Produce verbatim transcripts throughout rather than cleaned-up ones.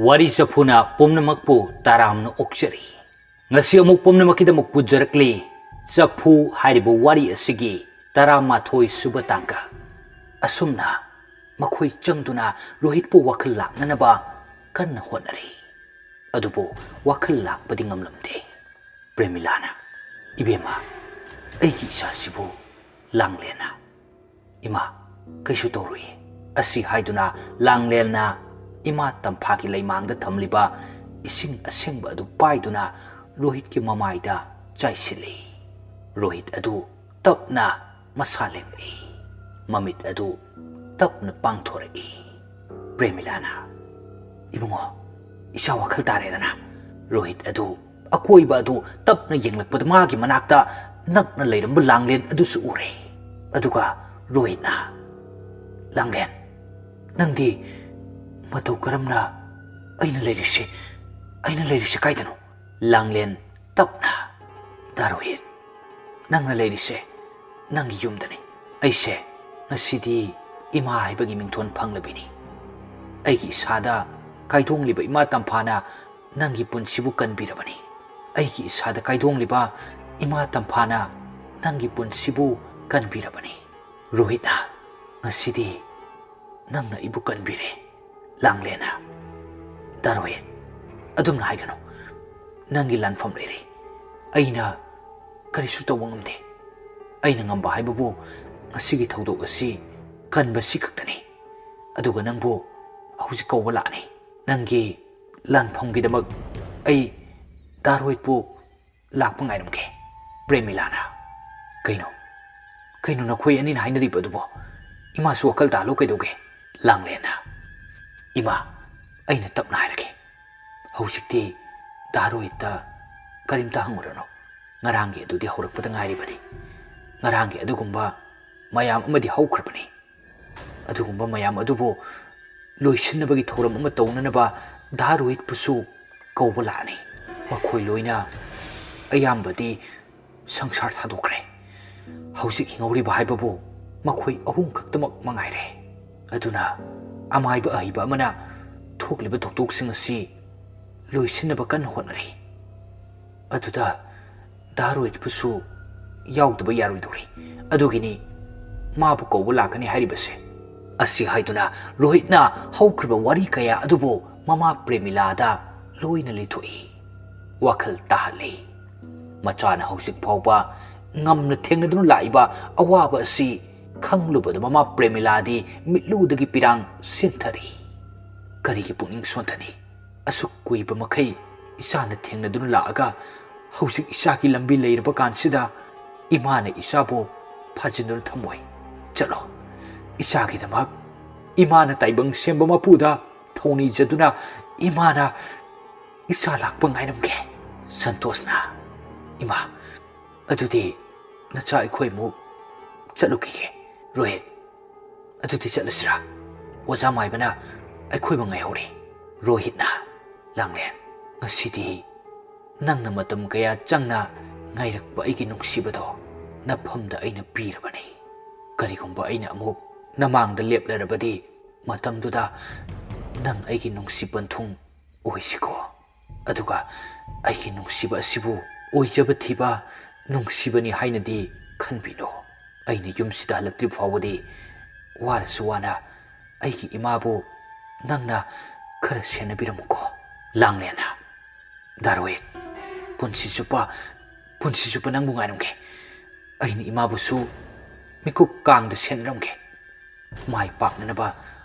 ꯋꯥꯔꯤ ꯆꯐꯨꯅ ꯄꯨꯝꯅꯃꯛꯄꯨ ꯇꯔꯥꯝꯅ ꯑꯣꯛꯆꯔꯤ꯫ ꯉꯁꯤ ꯑꯃꯨꯛ ꯄꯨꯝꯅꯃꯛꯀꯤꯗꯃꯛ ꯄꯨꯖꯔꯛꯂꯤ ꯆꯐꯨ ꯍꯥꯏꯔꯤꯕ ꯋꯥꯔꯤ ꯑꯁꯤꯒꯤ ꯇꯔꯥꯃꯥꯊꯣꯏ ꯁꯨꯕ ꯇꯥꯡꯀꯛ꯫ ꯑꯁꯨꯝꯅ ꯃꯈꯣꯏ ꯆꯪꯗꯨꯅ ꯔꯣꯍꯤꯠꯄꯨ ꯋꯥꯈꯜ ꯂꯥꯛꯅꯅꯕ ꯀꯟꯅ ꯍꯣꯠꯅꯔꯤ꯫ ꯑꯗꯨꯕꯨ ꯋꯥꯈꯜ ꯂꯥꯛꯄꯗꯤ ꯉꯝꯂꯝꯗꯦ꯫ ꯄ꯭ꯔꯦꯃꯤꯂꯥꯅ, "ꯏꯕꯦꯝꯃ, ꯑꯩꯒꯤ ꯏꯆꯥꯁꯤꯕꯨ ꯂꯥꯡꯂꯦꯟꯅ, ꯏꯃꯥ, ꯀꯩꯁꯨ ꯇꯧꯔꯣꯏꯌꯦ" ꯑꯁꯤ ꯍꯥꯏꯗꯨꯅ ꯂꯥꯡꯂꯦꯟꯅ ꯏꯃꯥ ꯇꯝꯐꯥꯒꯤ ꯂꯩꯃꯥꯡꯗ ꯊꯝꯂꯤꯕ ꯏꯁꯤꯡ ꯑꯁꯦꯡꯕ ꯑꯗꯨ ꯄꯥꯏꯗꯨꯅ ꯔꯣꯍꯤꯠꯀꯤ ꯃꯃꯥꯏꯗ ꯆꯥꯏꯁꯤꯜꯂꯤ꯫ ꯔꯣꯍꯤꯠ ꯑꯗꯨ ꯇꯞꯅ ꯃꯁꯥ ꯂꯦꯡꯂꯛꯏ꯫ ꯃꯃꯤꯠ ꯑꯗꯨ ꯇꯞꯅ ꯄꯥꯡꯊꯣꯔꯛꯏ꯫ ꯄ꯭ꯔꯦꯃꯤꯂꯥꯅ, "ꯏꯕꯨꯡꯉꯣ, ꯏꯆꯥ ꯋꯥꯈꯜ ꯇꯥꯔꯦꯗꯅ?" ꯔꯣꯍꯤꯠ ꯑꯗꯨ ꯑꯀꯣꯏꯕ ꯑꯗꯨ ꯇꯞꯅ ꯌꯦꯡꯂꯛꯄꯗ ꯃꯥꯒꯤ ꯃꯅꯥꯛꯇ ꯅꯛꯅ ꯂꯩꯔꯝꯕ ꯂꯥꯡꯂꯦꯟ ꯑꯗꯨꯁꯨ ꯎꯔꯦ꯫ ꯑꯗꯨꯒ ꯔꯣꯍꯤꯠꯅ, "ꯂꯥꯡꯂꯦꯟ, ꯅꯪꯗꯤ ꯃꯇꯧ ꯀꯔꯝꯅ ꯑꯩꯅ ꯂꯩꯔꯤꯁꯦ, ꯑꯩꯅ ꯂꯩꯔꯤꯁꯦ ꯀꯥꯏꯗꯅꯣ?" ꯂꯥꯡꯂꯦꯟ ꯇꯞꯅ, "ꯗꯥ ꯔꯣꯍꯤꯠ, ꯅꯪꯅ ꯂꯩꯔꯤꯁꯦ ꯅꯪꯒꯤ ꯌꯨꯝꯗꯅꯤ꯫ ꯑꯩꯁꯦ ꯉꯁꯤꯗꯤ ꯏꯃꯥ ꯍꯥꯏꯕꯒꯤ ꯃꯤꯡꯊꯣꯟ ꯐꯪꯂꯕꯤꯅꯤ꯫ ꯑꯩꯒꯤ ꯏꯁꯥꯗ ꯀꯥꯏꯗꯣꯡꯂꯤꯕ ꯏꯃꯥ ꯇꯝꯐꯥꯅ ꯅꯪꯒꯤ ꯄꯨꯟꯁꯤꯕꯨ ꯀꯟꯕꯤꯔꯕꯅꯤ꯫ ꯑꯩꯒꯤ ꯏꯁꯥꯗ ꯀꯥꯏꯗꯣꯡꯂꯤꯕ ꯏꯃꯥ ꯇꯝꯐꯥꯅ ꯅꯪꯒꯤ ꯄꯨꯟꯁꯤꯕꯨ ꯀꯟꯕꯤꯔꯕꯅꯤ꯫ ꯔꯣꯍꯤꯠꯅ, ꯉꯁꯤꯗꯤ ꯅꯪꯅ ꯑꯩꯕꯨ ꯀꯟꯕꯤꯔꯦ꯫ ꯂꯥꯡꯂꯦꯟꯅ, ꯗꯥ ꯔꯣꯍꯤꯠ, ꯑꯗꯨꯝꯅ ꯍꯥꯏꯒꯅꯨ꯫ ꯅꯪꯒꯤ ꯂꯥꯟꯐꯝ ꯂꯩꯔꯦ꯫ ꯑꯩꯅ ꯀꯔꯤꯁꯨ ꯇꯧꯕ ꯉꯝꯗꯦ꯫ ꯑꯩꯅ ꯉꯝꯕ ꯍꯥꯏꯕꯕꯨ ꯉꯁꯤꯒꯤ ꯊꯧꯗꯣꯛ ꯑꯁꯤ ꯀꯟꯕꯁꯤ ꯈꯛꯇꯅꯤ꯫ ꯑꯗꯨꯒ ꯅꯪꯕꯨ ꯍꯧꯖꯤꯛ ꯀꯧꯕ ꯂꯥꯛꯑꯅꯤ꯫ ꯅꯪꯒꯤ ꯂꯥꯟꯐꯝꯒꯤꯗꯃꯛ ꯑꯩ ꯗꯥ ꯔꯣꯍꯤꯠꯄꯨ ꯂꯥꯛꯄ ꯉꯥꯏꯔꯝꯒꯦ꯫" ꯄ꯭ꯔꯦꯃꯤꯂꯥꯅ, "ꯀꯩꯅꯣ? ꯀꯩꯅꯣ ꯅꯈꯣꯏ ꯑꯅꯤꯅ ꯍꯥꯏꯅꯔꯤꯕ ꯑꯗꯨꯕꯣ? ꯏꯃꯥꯁꯨ ꯋꯥꯈꯜ ꯇꯥꯍꯜꯂꯣ ꯀꯩꯗꯧꯒꯦ?" ꯂꯥꯡꯂꯦꯟꯅ, "ꯏꯃꯥ, ꯑꯩꯅ ꯇꯞꯅ ꯍꯥꯏꯔꯒꯦ꯫ ꯍꯧꯖꯤꯛꯇꯤ ꯗꯥ ꯔꯣꯍꯤꯠꯇ ꯀꯔꯤꯝꯇ ꯍꯪꯉꯨꯔꯅꯨ꯫ ꯉꯔꯥꯡꯒꯤ ꯑꯗꯨꯗꯤ ꯍꯧꯔꯛꯄꯗ ꯉꯥꯏꯔꯤꯕꯅꯤ꯫ ꯉꯔꯥꯡꯒꯤ ꯑꯗꯨꯒꯨꯝꯕ ꯃꯌꯥꯝ ꯑꯃꯗꯤ ꯍꯧꯈ꯭ꯔꯕꯅꯤ꯫ ꯑꯗꯨꯒꯨꯝꯕ ꯃꯌꯥꯝ ꯑꯗꯨꯕꯨ ꯂꯣꯏꯁꯤꯟꯅꯕꯒꯤ ꯊꯧꯔꯝ ꯑꯃ ꯇꯧꯅꯅꯕ ꯗꯥ ꯔꯣꯍꯤꯠꯄꯨꯁꯨ ꯀꯧꯕ ꯂꯥꯛꯑꯅꯤ꯫ ꯃꯈꯣꯏ ꯂꯣꯏꯅ ꯑꯌꯥꯝꯕꯗꯤ ꯁꯪꯁꯥꯔ ꯊꯥꯗꯣꯛꯈ꯭ꯔꯦ꯫ ꯍꯧꯖꯤꯛ ꯍꯤꯡꯍꯧꯔꯤꯕ ꯍꯥꯏꯕꯕꯨ ꯃꯈꯣꯏ ꯑꯍꯨꯝ ꯈꯛꯇꯃꯛ ꯃꯉꯥꯏꯔꯦ꯫ ꯑꯗꯨꯅ ꯑꯃꯥꯏꯕ ꯑꯍꯩꯕ ꯑꯃꯅ ꯊꯣꯛꯂꯤꯕ ꯊꯧꯗꯣꯛꯁꯤꯡ ꯑꯁꯤ ꯂꯣꯏꯁꯤꯟꯅꯕ ꯀꯟꯅ ꯍꯣꯠꯅꯔꯤ꯫ ꯑꯗꯨꯗ ꯗꯥ ꯔꯣꯍꯤꯠꯄꯨꯁꯨ ꯌꯥꯎꯗꯕ ꯌꯥꯔꯣꯏꯗꯧꯔꯤ꯫ ꯑꯗꯨꯒꯤꯅꯤ ꯃꯥꯕꯨ ꯀꯧꯕ ꯂꯥꯛꯀꯅꯤ ꯍꯥꯏꯔꯤꯕꯁꯦ꯫ ꯑꯁꯤ ꯍꯥꯏꯗꯨꯅ ꯔꯣꯍꯤꯠꯅ ꯍꯧꯈ꯭ꯔꯤꯕ ꯋꯥꯔꯤ ꯀꯌꯥ ꯑꯗꯨꯕꯨ ꯃꯃꯥ ꯄ꯭ꯔꯦꯃꯤꯂꯥꯗ ꯂꯣꯏꯅ ꯂꯤꯊꯣꯛꯏ꯫ ꯋꯥꯈꯜ ꯇꯥꯍꯜꯂꯤ꯫ ꯃꯆꯥꯅ ꯍꯧꯖꯤꯛ ꯐꯥꯎꯕ ꯉꯝꯅ ꯊꯦꯡꯅꯗꯨꯅ ꯂꯥꯛꯏꯕ ꯑꯋꯥꯕ ꯑꯁꯤ ꯈꯪꯂꯨꯕꯗ ꯃꯃꯥ ꯄ꯭ꯔꯦꯃꯤꯂꯥꯗꯤ ꯃꯤꯠꯂꯨꯗꯒꯤ ꯄꯤꯔꯥꯡ ꯁꯤꯟꯊꯔꯤ꯫ ꯀꯔꯤꯒꯤ ꯄꯨꯛꯅꯤꯡ ꯁꯣꯟꯊꯅꯤ? ꯑꯁꯨꯛ ꯀꯨꯏꯕ ꯃꯈꯩ ꯏꯆꯥꯅ ꯊꯦꯡꯅꯗꯨꯅ ꯂꯥꯛꯑꯒ ꯍꯧꯖꯤꯛ ꯏꯆꯥꯒꯤ ꯂꯝꯕꯤ ꯂꯩꯔꯕ ꯀꯥꯟꯁꯤꯗ ꯏꯃꯥꯅ ꯏꯆꯥꯕꯨ ꯐꯥꯖꯤꯟꯗꯨꯅ ꯊꯝꯃꯣꯏ꯫ ꯆꯠꯂꯣ, ꯏꯆꯥꯒꯤꯗꯃꯛ ꯏꯃꯥꯅ ꯇꯥꯏꯕꯪ ꯁꯦꯝꯕ ꯃꯄꯨꯗ ꯊꯧꯅꯤꯖꯗꯨꯅ ꯏꯃꯥꯅ ꯏꯆꯥ ꯂꯥꯛꯄ ꯉꯥꯏꯔꯝꯒꯦ꯫ ꯁꯟꯇꯣꯁꯅ, ꯏꯃꯥ, ꯑꯗꯨꯗꯤ ꯅꯆꯥ ꯑꯩꯈꯣꯏ ꯑꯃꯨꯛ ꯆꯠꯂꯨꯈꯤꯒꯦ꯫ ꯔꯣꯍꯤꯠ, ꯑꯗꯨꯗꯤ ꯆꯠꯂꯁꯤꯔꯥ? ꯑꯣꯖꯥ ꯃꯥꯏꯕꯅ ꯑꯩꯈꯣꯏꯕꯨ ꯉꯥꯏꯍꯧꯔꯤ꯫ ꯔꯣꯍꯤꯠꯅ, ꯂꯥꯡꯂꯦꯟ, ꯉꯁꯤꯗꯤ ꯅꯪꯅ ꯃꯇꯝ ꯀꯌꯥ ꯆꯪꯅ ꯉꯥꯏꯔꯛꯄ ꯑꯩꯒꯤ ꯅꯨꯡꯁꯤꯕꯗꯣ ꯅꯐꯝꯗ ꯑꯩꯅ ꯄꯤꯔꯕꯅꯤ꯫ ꯀꯔꯤꯒꯨꯝꯕ ꯑꯩꯅ ꯑꯃꯨꯛ ꯅꯃꯥꯡꯗ ꯂꯦꯞꯂꯔꯕꯗꯤ ꯃꯇꯝꯗꯨꯗ ꯅꯪ ꯑꯩꯒꯤ ꯅꯨꯡꯁꯤ ꯄꯟꯊꯨꯡ ꯑꯣꯏꯁꯤꯀꯣ꯫ ꯑꯗꯨꯒ ꯑꯩꯒꯤ ꯅꯨꯡꯁꯤꯕ ꯑꯁꯤꯕꯨ ꯑꯣꯏꯖꯕ ꯊꯤꯕ ꯅꯨꯡꯁꯤꯕꯅꯤ ꯍꯥꯏꯅꯗꯤ ꯈꯟꯕꯤꯅꯨ꯫ ꯑꯩꯅ ꯌꯨꯝꯁꯤꯗ ꯍꯜꯂꯛꯇ꯭ꯔꯤ ꯐꯥꯎꯕꯗꯤ ꯋꯥꯔꯁꯨ ꯋꯥꯅ ꯑꯩꯒꯤ ꯏꯃꯥꯕꯨ ꯅꯪꯅ ꯈꯔ ꯁꯦꯟꯅꯕꯤꯔꯝꯃꯨꯀꯣ꯫ ꯂꯥꯡꯂꯦꯟꯅ, ꯗꯥ ꯔꯣꯍꯤꯠ, ꯄꯨꯟꯁꯤ ꯆꯨꯞꯄ, ꯄꯨꯟꯁꯤ ꯆꯨꯞꯄ ꯅꯪꯕꯨ ꯉꯥꯏꯔꯝꯒꯦ꯫ ꯑꯩꯅ ꯏꯃꯥꯕꯨꯁꯨ ꯃꯤꯀꯨꯞ ꯀꯥꯡꯗ ꯁꯦꯟꯅꯔꯝꯒꯦ꯫ ꯃꯥꯏ ꯄꯥꯛꯅꯅꯕ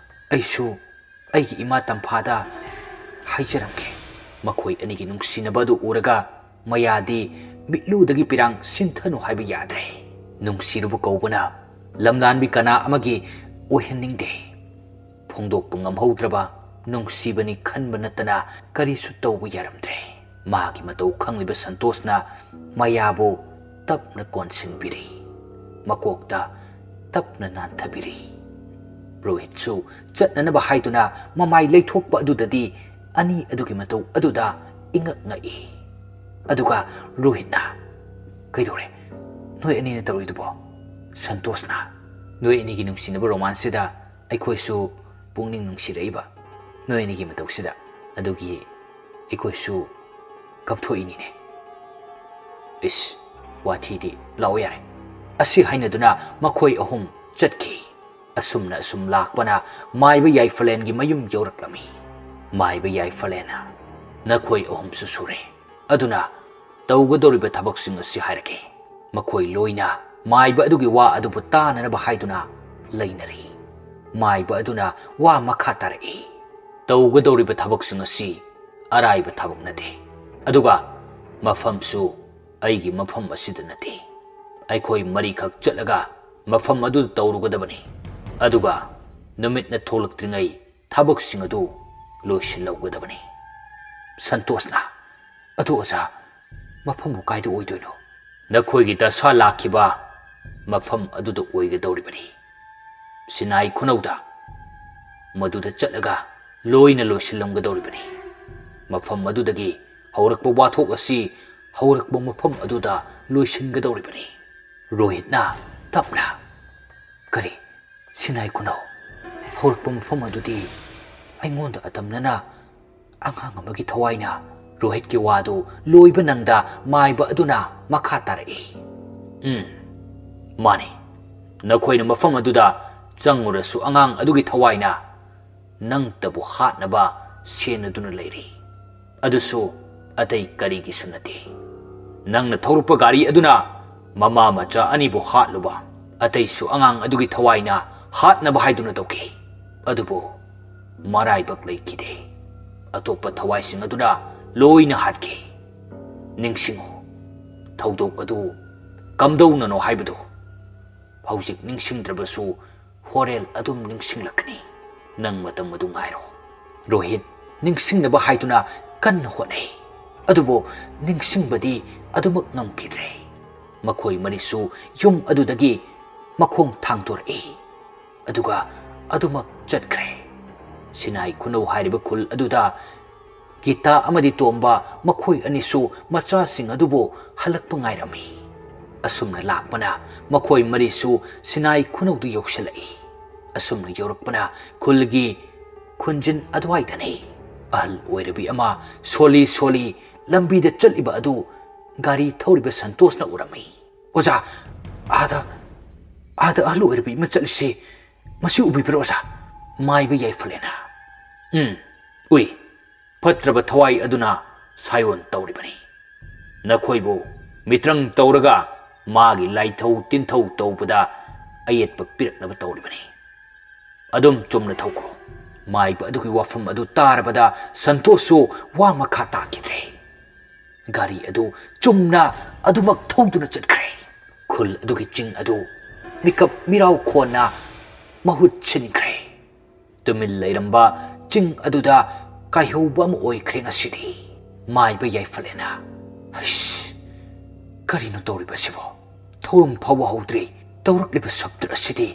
ꯑꯩꯁꯨ ꯑꯩꯒꯤ ꯏꯃꯥ ꯇꯝꯐꯥꯗ ꯍꯥꯏꯖꯔꯝꯒꯦ꯫ ꯃꯈꯣꯏ ꯑꯅꯤꯒꯤ ꯅꯨꯡꯁꯤꯅꯕ ꯑꯗꯨ ꯎꯔꯒ ꯃꯌꯥꯗꯤ ꯃꯤꯠꯂꯨꯗꯒꯤ ꯄꯤꯔꯥꯡ ꯁꯤꯟꯊꯅꯨ ꯍꯥꯏꯕ ꯌꯥꯗ꯭ꯔꯦ꯫ ꯅꯨꯡꯁꯤꯔꯨꯕ ꯀꯧꯕꯅ ꯂꯝꯂꯥꯟꯕꯤ ꯀꯅꯥ ꯑꯃꯒꯤ ꯑꯣꯏꯍꯟꯅꯤꯡꯗꯦ꯫ ꯐꯣꯡꯗꯣꯛꯄ ꯉꯝꯍꯧꯗ꯭ꯔꯕ ꯅꯨꯡꯁꯤꯕꯅꯤ ꯈꯟꯕ ꯅꯠꯇꯅ ꯀꯔꯤꯁꯨ ꯇꯧꯕ ꯌꯥꯔꯝꯗ꯭ꯔꯦ꯫ ꯃꯥꯒꯤ ꯃꯇꯧ ꯈꯪꯂꯤꯕ ꯁꯟꯇꯣꯁꯅ ꯃꯌꯥꯕꯨ ꯇꯞꯅ ꯀꯣꯟꯁꯤꯟꯕꯤꯔꯤ꯫ ꯃꯀꯣꯛꯇ ꯇꯞꯅ ꯅꯥꯟꯊꯕꯤꯔꯤ꯫ ꯔꯣꯍꯤꯠꯁꯨ ꯆꯠꯅꯅꯕ ꯍꯥꯏꯗꯨꯅ ꯃꯃꯥꯏ ꯂꯩꯊꯣꯛꯄ ꯑꯗꯨꯗꯗꯤ ꯑꯅꯤ ꯑꯗꯨꯒꯤ ꯃꯇꯧ ꯑꯗꯨꯗ ꯏꯉꯛ ꯉꯛꯏ꯫ ꯑꯗꯨꯒ ꯔꯣꯍꯤꯠꯅ, "ꯀꯩꯗꯧꯔꯦ? ꯅꯣꯏ ꯑꯅꯤꯅ ꯇꯧꯔꯤꯗꯨꯕꯣ?" ꯁꯟꯇꯣꯁꯅ, "ꯅꯣꯏ ꯑꯅꯤꯒꯤ ꯅꯨꯡꯁꯤꯅꯕ ꯔꯣꯃꯥꯟꯁꯁꯤꯗ ꯑꯩꯈꯣꯏꯁꯨ ꯄꯨꯛꯅꯤꯡ ꯅꯨꯡꯁꯤꯔꯛꯏꯕ꯫ ꯅꯣꯏ ꯑꯅꯤꯒꯤ ꯃꯇꯧꯁꯤꯗ ꯑꯗꯨꯒꯤ ꯑꯩꯈꯣꯏꯁꯨ ꯀꯞꯊꯣꯛꯏꯅꯤꯅꯦ꯫ ꯏꯁ, ꯋꯥꯊꯤꯗꯤ ꯂꯥꯛꯑꯣ ꯌꯥꯔꯦ꯫ ꯑꯁꯤ ꯍꯥꯏꯅꯗꯨꯅ ꯃꯈꯣꯏ ꯑꯍꯨꯝ ꯆꯠꯈꯤ꯫ ꯑꯁꯨꯝꯅ ꯑꯁꯨꯝ ꯂꯥꯛꯄꯅ ꯃꯥꯏꯕ ꯌꯥꯏꯐꯂꯦꯟꯒꯤ ꯃꯌꯨꯝ ꯌꯧꯔꯛꯂꯝꯃꯤ꯫ ꯃꯥꯏꯕ ꯌꯥꯏꯐꯂꯦꯟꯅ, "ꯅꯈꯣꯏ ꯑꯍꯨꯝꯁꯨ ꯁꯨꯔꯦ, ꯑꯗꯨꯅ ꯇꯧꯒꯗꯧꯔꯤꯕ ꯊꯕꯛꯁꯤꯡ ꯑꯁꯤ ꯍꯥꯏꯔꯛꯀꯦ꯫" ꯃꯈꯣꯏ ꯂꯣꯏꯅ ꯃꯥꯏꯕ ꯑꯗꯨꯒꯤ ꯋꯥ ꯑꯗꯨꯕꯨ ꯇꯥꯅꯅꯕ ꯍꯥꯏꯗꯨꯅ ꯂꯩꯅꯔꯤ꯫ ꯃꯥꯏꯕ ꯑꯗꯨꯅ ꯋꯥ ꯃꯈꯥ ꯇꯥꯔꯛꯏ, "ꯇꯧꯒꯗꯧꯔꯤꯕ ꯊꯕꯛꯁꯤꯡ ꯑꯁꯤ ꯑꯔꯥꯏꯕ ꯊꯕꯛ ꯅꯠꯇꯦ, ꯑꯗꯨꯒ ꯃꯐꯝꯁꯨ ꯑꯩꯒꯤ ꯃꯐꯝ ꯑꯁꯤꯗ ꯅꯠꯇꯦ꯫ ꯑꯩꯈꯣꯏ ꯃꯔꯤꯈꯛ ꯆꯠꯂꯒ ꯃꯐꯝ ꯑꯗꯨꯗ ꯇꯧꯔꯨꯒꯗꯕꯅꯤ, ꯑꯗꯨꯒ ꯅꯨꯃꯤꯠꯅ ꯊꯣꯛꯂꯛꯇ꯭ꯔꯤꯉꯩ ꯊꯕꯛꯁꯤꯡ ꯑꯗꯨ ꯂꯣꯏꯁꯤꯜꯍꯧꯒꯗꯕꯅꯤ꯫" ꯁꯟꯇꯣꯁꯅ, "ꯑꯗꯨ ꯑꯣꯖꯥ, ꯃꯐꯝꯕꯨ ꯀꯥꯏꯗ ꯑꯣꯏꯗꯣꯏꯅꯣ?" "ꯅꯈꯣꯏꯒꯤ ꯗꯁꯥ ꯂꯥꯛꯈꯤꯕ ꯃꯐꯝ ꯑꯗꯨꯗ ꯑꯣꯏꯒꯗꯧꯔꯤꯕꯅꯤ꯫ ꯁꯤꯅꯥꯏ ꯈꯨꯅꯧꯗ꯫ ꯃꯗꯨꯗ ꯆꯠꯂꯒ ꯂꯣꯏꯅ ꯂꯣꯏꯁꯤꯜꯂꯝꯒꯗꯧꯔꯤꯕꯅꯤ꯫ ꯃꯐꯝ ꯑꯗꯨꯗꯒꯤ ꯍꯧꯔꯛꯄ ꯋꯥꯊꯣꯛ ꯑꯁꯤ ꯍꯧꯔꯛꯄ ꯃꯐꯝ ꯑꯗꯨꯗ ꯂꯣꯏꯁꯤꯟꯒꯗꯧꯔꯤꯕꯅꯤ꯫" ꯔꯣꯍꯤꯠꯅ ꯇꯞꯅ, "ꯀꯔꯤ? ꯁꯤꯅꯥꯏ ꯈꯨꯅꯧ? ꯍꯧꯔꯛꯄ ꯃꯐꯝ ꯑꯗꯨꯗꯤ ꯑꯩꯉꯣꯟꯗ ꯑꯇꯝꯅꯅ ꯑꯉꯥꯡ ꯑꯃꯒꯤ ꯊꯋꯥꯏꯅ꯫" ꯔꯣꯍꯤꯠꯀꯤ ꯋꯥꯗꯨ ꯂꯣꯏꯕ ꯅꯪꯗ ꯃꯥꯏꯕ ꯑꯗꯨꯅ ꯃꯈꯥ ꯇꯥꯔꯛꯏ, "ꯎꯝ, ꯃꯥꯅꯤ꯫ ꯅꯈꯣꯏꯅ ꯃꯐꯝ ꯑꯗꯨꯗ ꯆꯪꯉꯨꯔꯁꯨ ꯑꯉꯥꯡ ꯑꯗꯨꯒꯤ ꯊꯋꯥꯏꯅ ꯅꯪꯇꯕꯨ ꯍꯥꯠꯅꯕ ꯁꯦꯟꯅꯗꯨꯅ ꯂꯩꯔꯤ꯫ ꯑꯗꯨꯁꯨ ꯑꯇꯩ ꯀꯔꯤꯒꯤꯁꯨ ꯅꯠꯇꯦ꯫ ꯅꯪꯅ ꯊꯧꯔꯛꯄ ꯒꯥꯔꯤ ꯑꯗꯨꯅ ꯃꯃꯥ ꯃꯆꯥ ꯑꯅꯤꯕꯨ ꯍꯥꯠꯂꯨꯕ, ꯑꯇꯩꯁꯨ ꯑꯉꯥꯡ ꯑꯗꯨꯒꯤ ꯊꯋꯥꯏꯅ ꯍꯥꯠꯅꯕ ꯍꯥꯏꯗꯨꯅ ꯇꯧꯈꯤ꯫ ꯑꯗꯨꯕꯨ ꯃꯔꯥꯏꯕꯛ ꯂꯩꯈꯤꯗꯦ꯫ ꯑꯇꯣꯞꯄ ꯊꯋꯥꯏꯁꯤꯡ ꯑꯗꯨꯅ ꯂꯣꯏꯅ ꯍꯥꯠꯈꯤ꯫ ꯅꯤꯡꯁꯤꯡꯉꯨ, ꯊꯧꯗꯣꯛ ꯑꯗꯨ ꯀꯝꯗꯧꯅꯅꯣ ꯍꯥꯏꯕꯗꯨ꯫ ꯍꯧꯖꯤꯛ ꯅꯤꯡꯁꯤꯡꯗ꯭ꯔꯕꯁꯨ ꯍꯣꯔꯦꯟ ꯑꯗꯨꯝ ꯅꯤꯡꯁꯤꯡꯂꯛꯀꯅꯤ꯫ ꯅꯪ ꯃꯇꯝ ꯑꯗꯨ ꯉꯥꯏꯔꯣ꯫" ꯔꯣꯍꯤꯠ ꯅꯤꯡꯁꯤꯡꯅꯕ ꯍꯥꯏꯗꯨꯅ ꯀꯟꯅ ꯍꯣꯠꯅꯩ, ꯑꯗꯨꯕꯨ ꯅꯤꯡꯁꯤꯡꯕꯗꯤ ꯑꯗꯨꯃꯛ ꯉꯝꯈꯤꯗ꯭ꯔꯦ꯫ ꯃꯈꯣꯏ ꯃꯔꯤꯁꯨ ꯌꯨꯝ ꯑꯗꯨꯗꯒꯤ ꯃꯈꯣꯡ ꯊꯥꯡꯗꯣꯔꯛꯏ, ꯑꯗꯨꯒ ꯑꯗꯨꯃꯛ ꯆꯠꯈ꯭ꯔꯦ꯫ ꯁꯤꯅꯥꯏ ꯈꯨꯅꯧ ꯍꯥꯏꯔꯤꯕ ꯈꯨꯜ ꯑꯗꯨꯗ ꯒꯤꯇꯥ ꯑꯃꯗꯤ ꯇꯣꯝꯕ ꯃꯈꯣꯏ ꯑꯅꯤꯁꯨ ꯃꯆꯥꯁꯤꯡ ꯑꯗꯨꯕꯨ ꯍꯜꯂꯛꯄ ꯉꯥꯏꯔꯝꯃꯤ꯫ ꯑꯁꯨꯝꯅ ꯂꯥꯛꯄꯅ ꯃꯈꯣꯏ ꯃꯔꯤꯁꯨ ꯁꯤꯅꯥꯏ ꯈꯨꯅꯧꯗꯨ ꯌꯧꯁꯤꯜꯂꯛꯏ꯫ ꯑꯁꯨꯝꯅ ꯌꯧꯔꯛꯄꯅ ꯈꯨꯜꯒꯤ ꯈꯨꯟꯖꯤꯟ ꯑꯗꯨꯋꯥꯏꯗꯅꯤ꯫ ꯑꯍꯜ ꯑꯣꯏꯔꯕꯤ ꯑꯃ ꯁꯣꯜꯂꯤ ꯁꯣꯜꯂꯤ ꯂꯝꯕꯤꯗ ꯆꯠꯂꯤꯕ ꯑꯗꯨ ꯒꯥꯔꯤ ꯊꯧꯔꯤꯕ ꯁꯟꯇꯣꯁꯅ ꯎꯔꯝꯃꯤ꯫ "ꯑꯣꯖꯥ, ꯑꯥꯗ, ꯑꯥꯗ ꯑꯍꯜ ꯑꯣꯏꯔꯕꯤ ꯑꯃ ꯆꯠꯂꯤꯁꯦ, ꯃꯁꯤ ꯎꯕꯤꯕ꯭ꯔꯣ ꯑꯣꯖꯥ?" ꯃꯥꯏꯕ ꯌꯥꯏꯐꯂꯦꯅ꯫ "ꯎꯝ, ꯎꯏ꯫ ꯐꯠꯇ꯭ꯔꯕ ꯊꯋꯥꯏ ꯑꯗꯨꯅ ꯁꯥꯏꯑꯣꯟ ꯇꯧꯔꯤꯕꯅꯤ꯫ ꯅꯈꯣꯏꯕꯨ ꯃꯤꯇ꯭ꯔꯪ ꯇꯧꯔꯒ ꯃꯥꯒꯤ ꯂꯥꯏꯊꯧ ꯇꯤꯟꯊꯧ ꯇꯧꯕꯗ ꯑꯌꯦꯠꯄ ꯄꯤꯔꯛꯅꯕ ꯇꯧꯔꯤꯕꯅꯤ꯫ ꯑꯗꯨꯝ ꯆꯨꯝꯅ ꯊꯧꯈꯣ꯫" ꯃꯥꯏꯕ ꯑꯗꯨꯒꯤ ꯋꯥꯐꯝ ꯑꯗꯨ ꯇꯥꯔꯕꯗ ꯁꯟꯇꯣꯁꯁꯨ ꯋꯥ ꯃꯈꯥ ꯇꯥꯈꯤꯗ꯭ꯔꯦ꯫ ꯒꯥꯔꯤ ꯑꯗꯨ ꯆꯨꯝꯅ ꯑꯗꯨꯃꯛ ꯊꯧꯗꯨꯅ ꯆꯠꯈ꯭ꯔꯦ꯫ ꯈꯨꯜ ꯑꯗꯨꯒꯤ ꯆꯤꯡ ꯑꯗꯨ ꯃꯤꯀꯞ ꯃꯤꯔꯥꯎ ꯈꯣꯟꯅ ꯃꯍꯨꯠ ꯁꯤꯟꯈ꯭ꯔꯦ꯫ ꯇꯨꯃꯤꯟ ꯂꯩꯔꯝꯕ ꯆꯤꯡ ꯑꯗꯨꯗ ꯀꯥꯏꯍꯧꯕ ꯑꯃ ꯑꯣꯏꯈ꯭ꯔꯦ ꯉꯁꯤꯗꯤ꯫ ꯃꯥꯏꯕ ꯌꯥꯏꯐꯂꯦꯅ, "ꯍꯩꯁ, ꯀꯔꯤꯅꯣ ꯇꯧꯔꯤꯕ ꯑꯁꯤꯕꯣ? ꯊꯧꯔꯝ ꯐꯥꯎꯕ ꯍꯧꯗ꯭ꯔꯤ, ꯇꯧꯔꯛꯂꯤꯕ ꯁꯞꯇ꯭ꯔ ꯑꯁꯤꯗꯤ꯫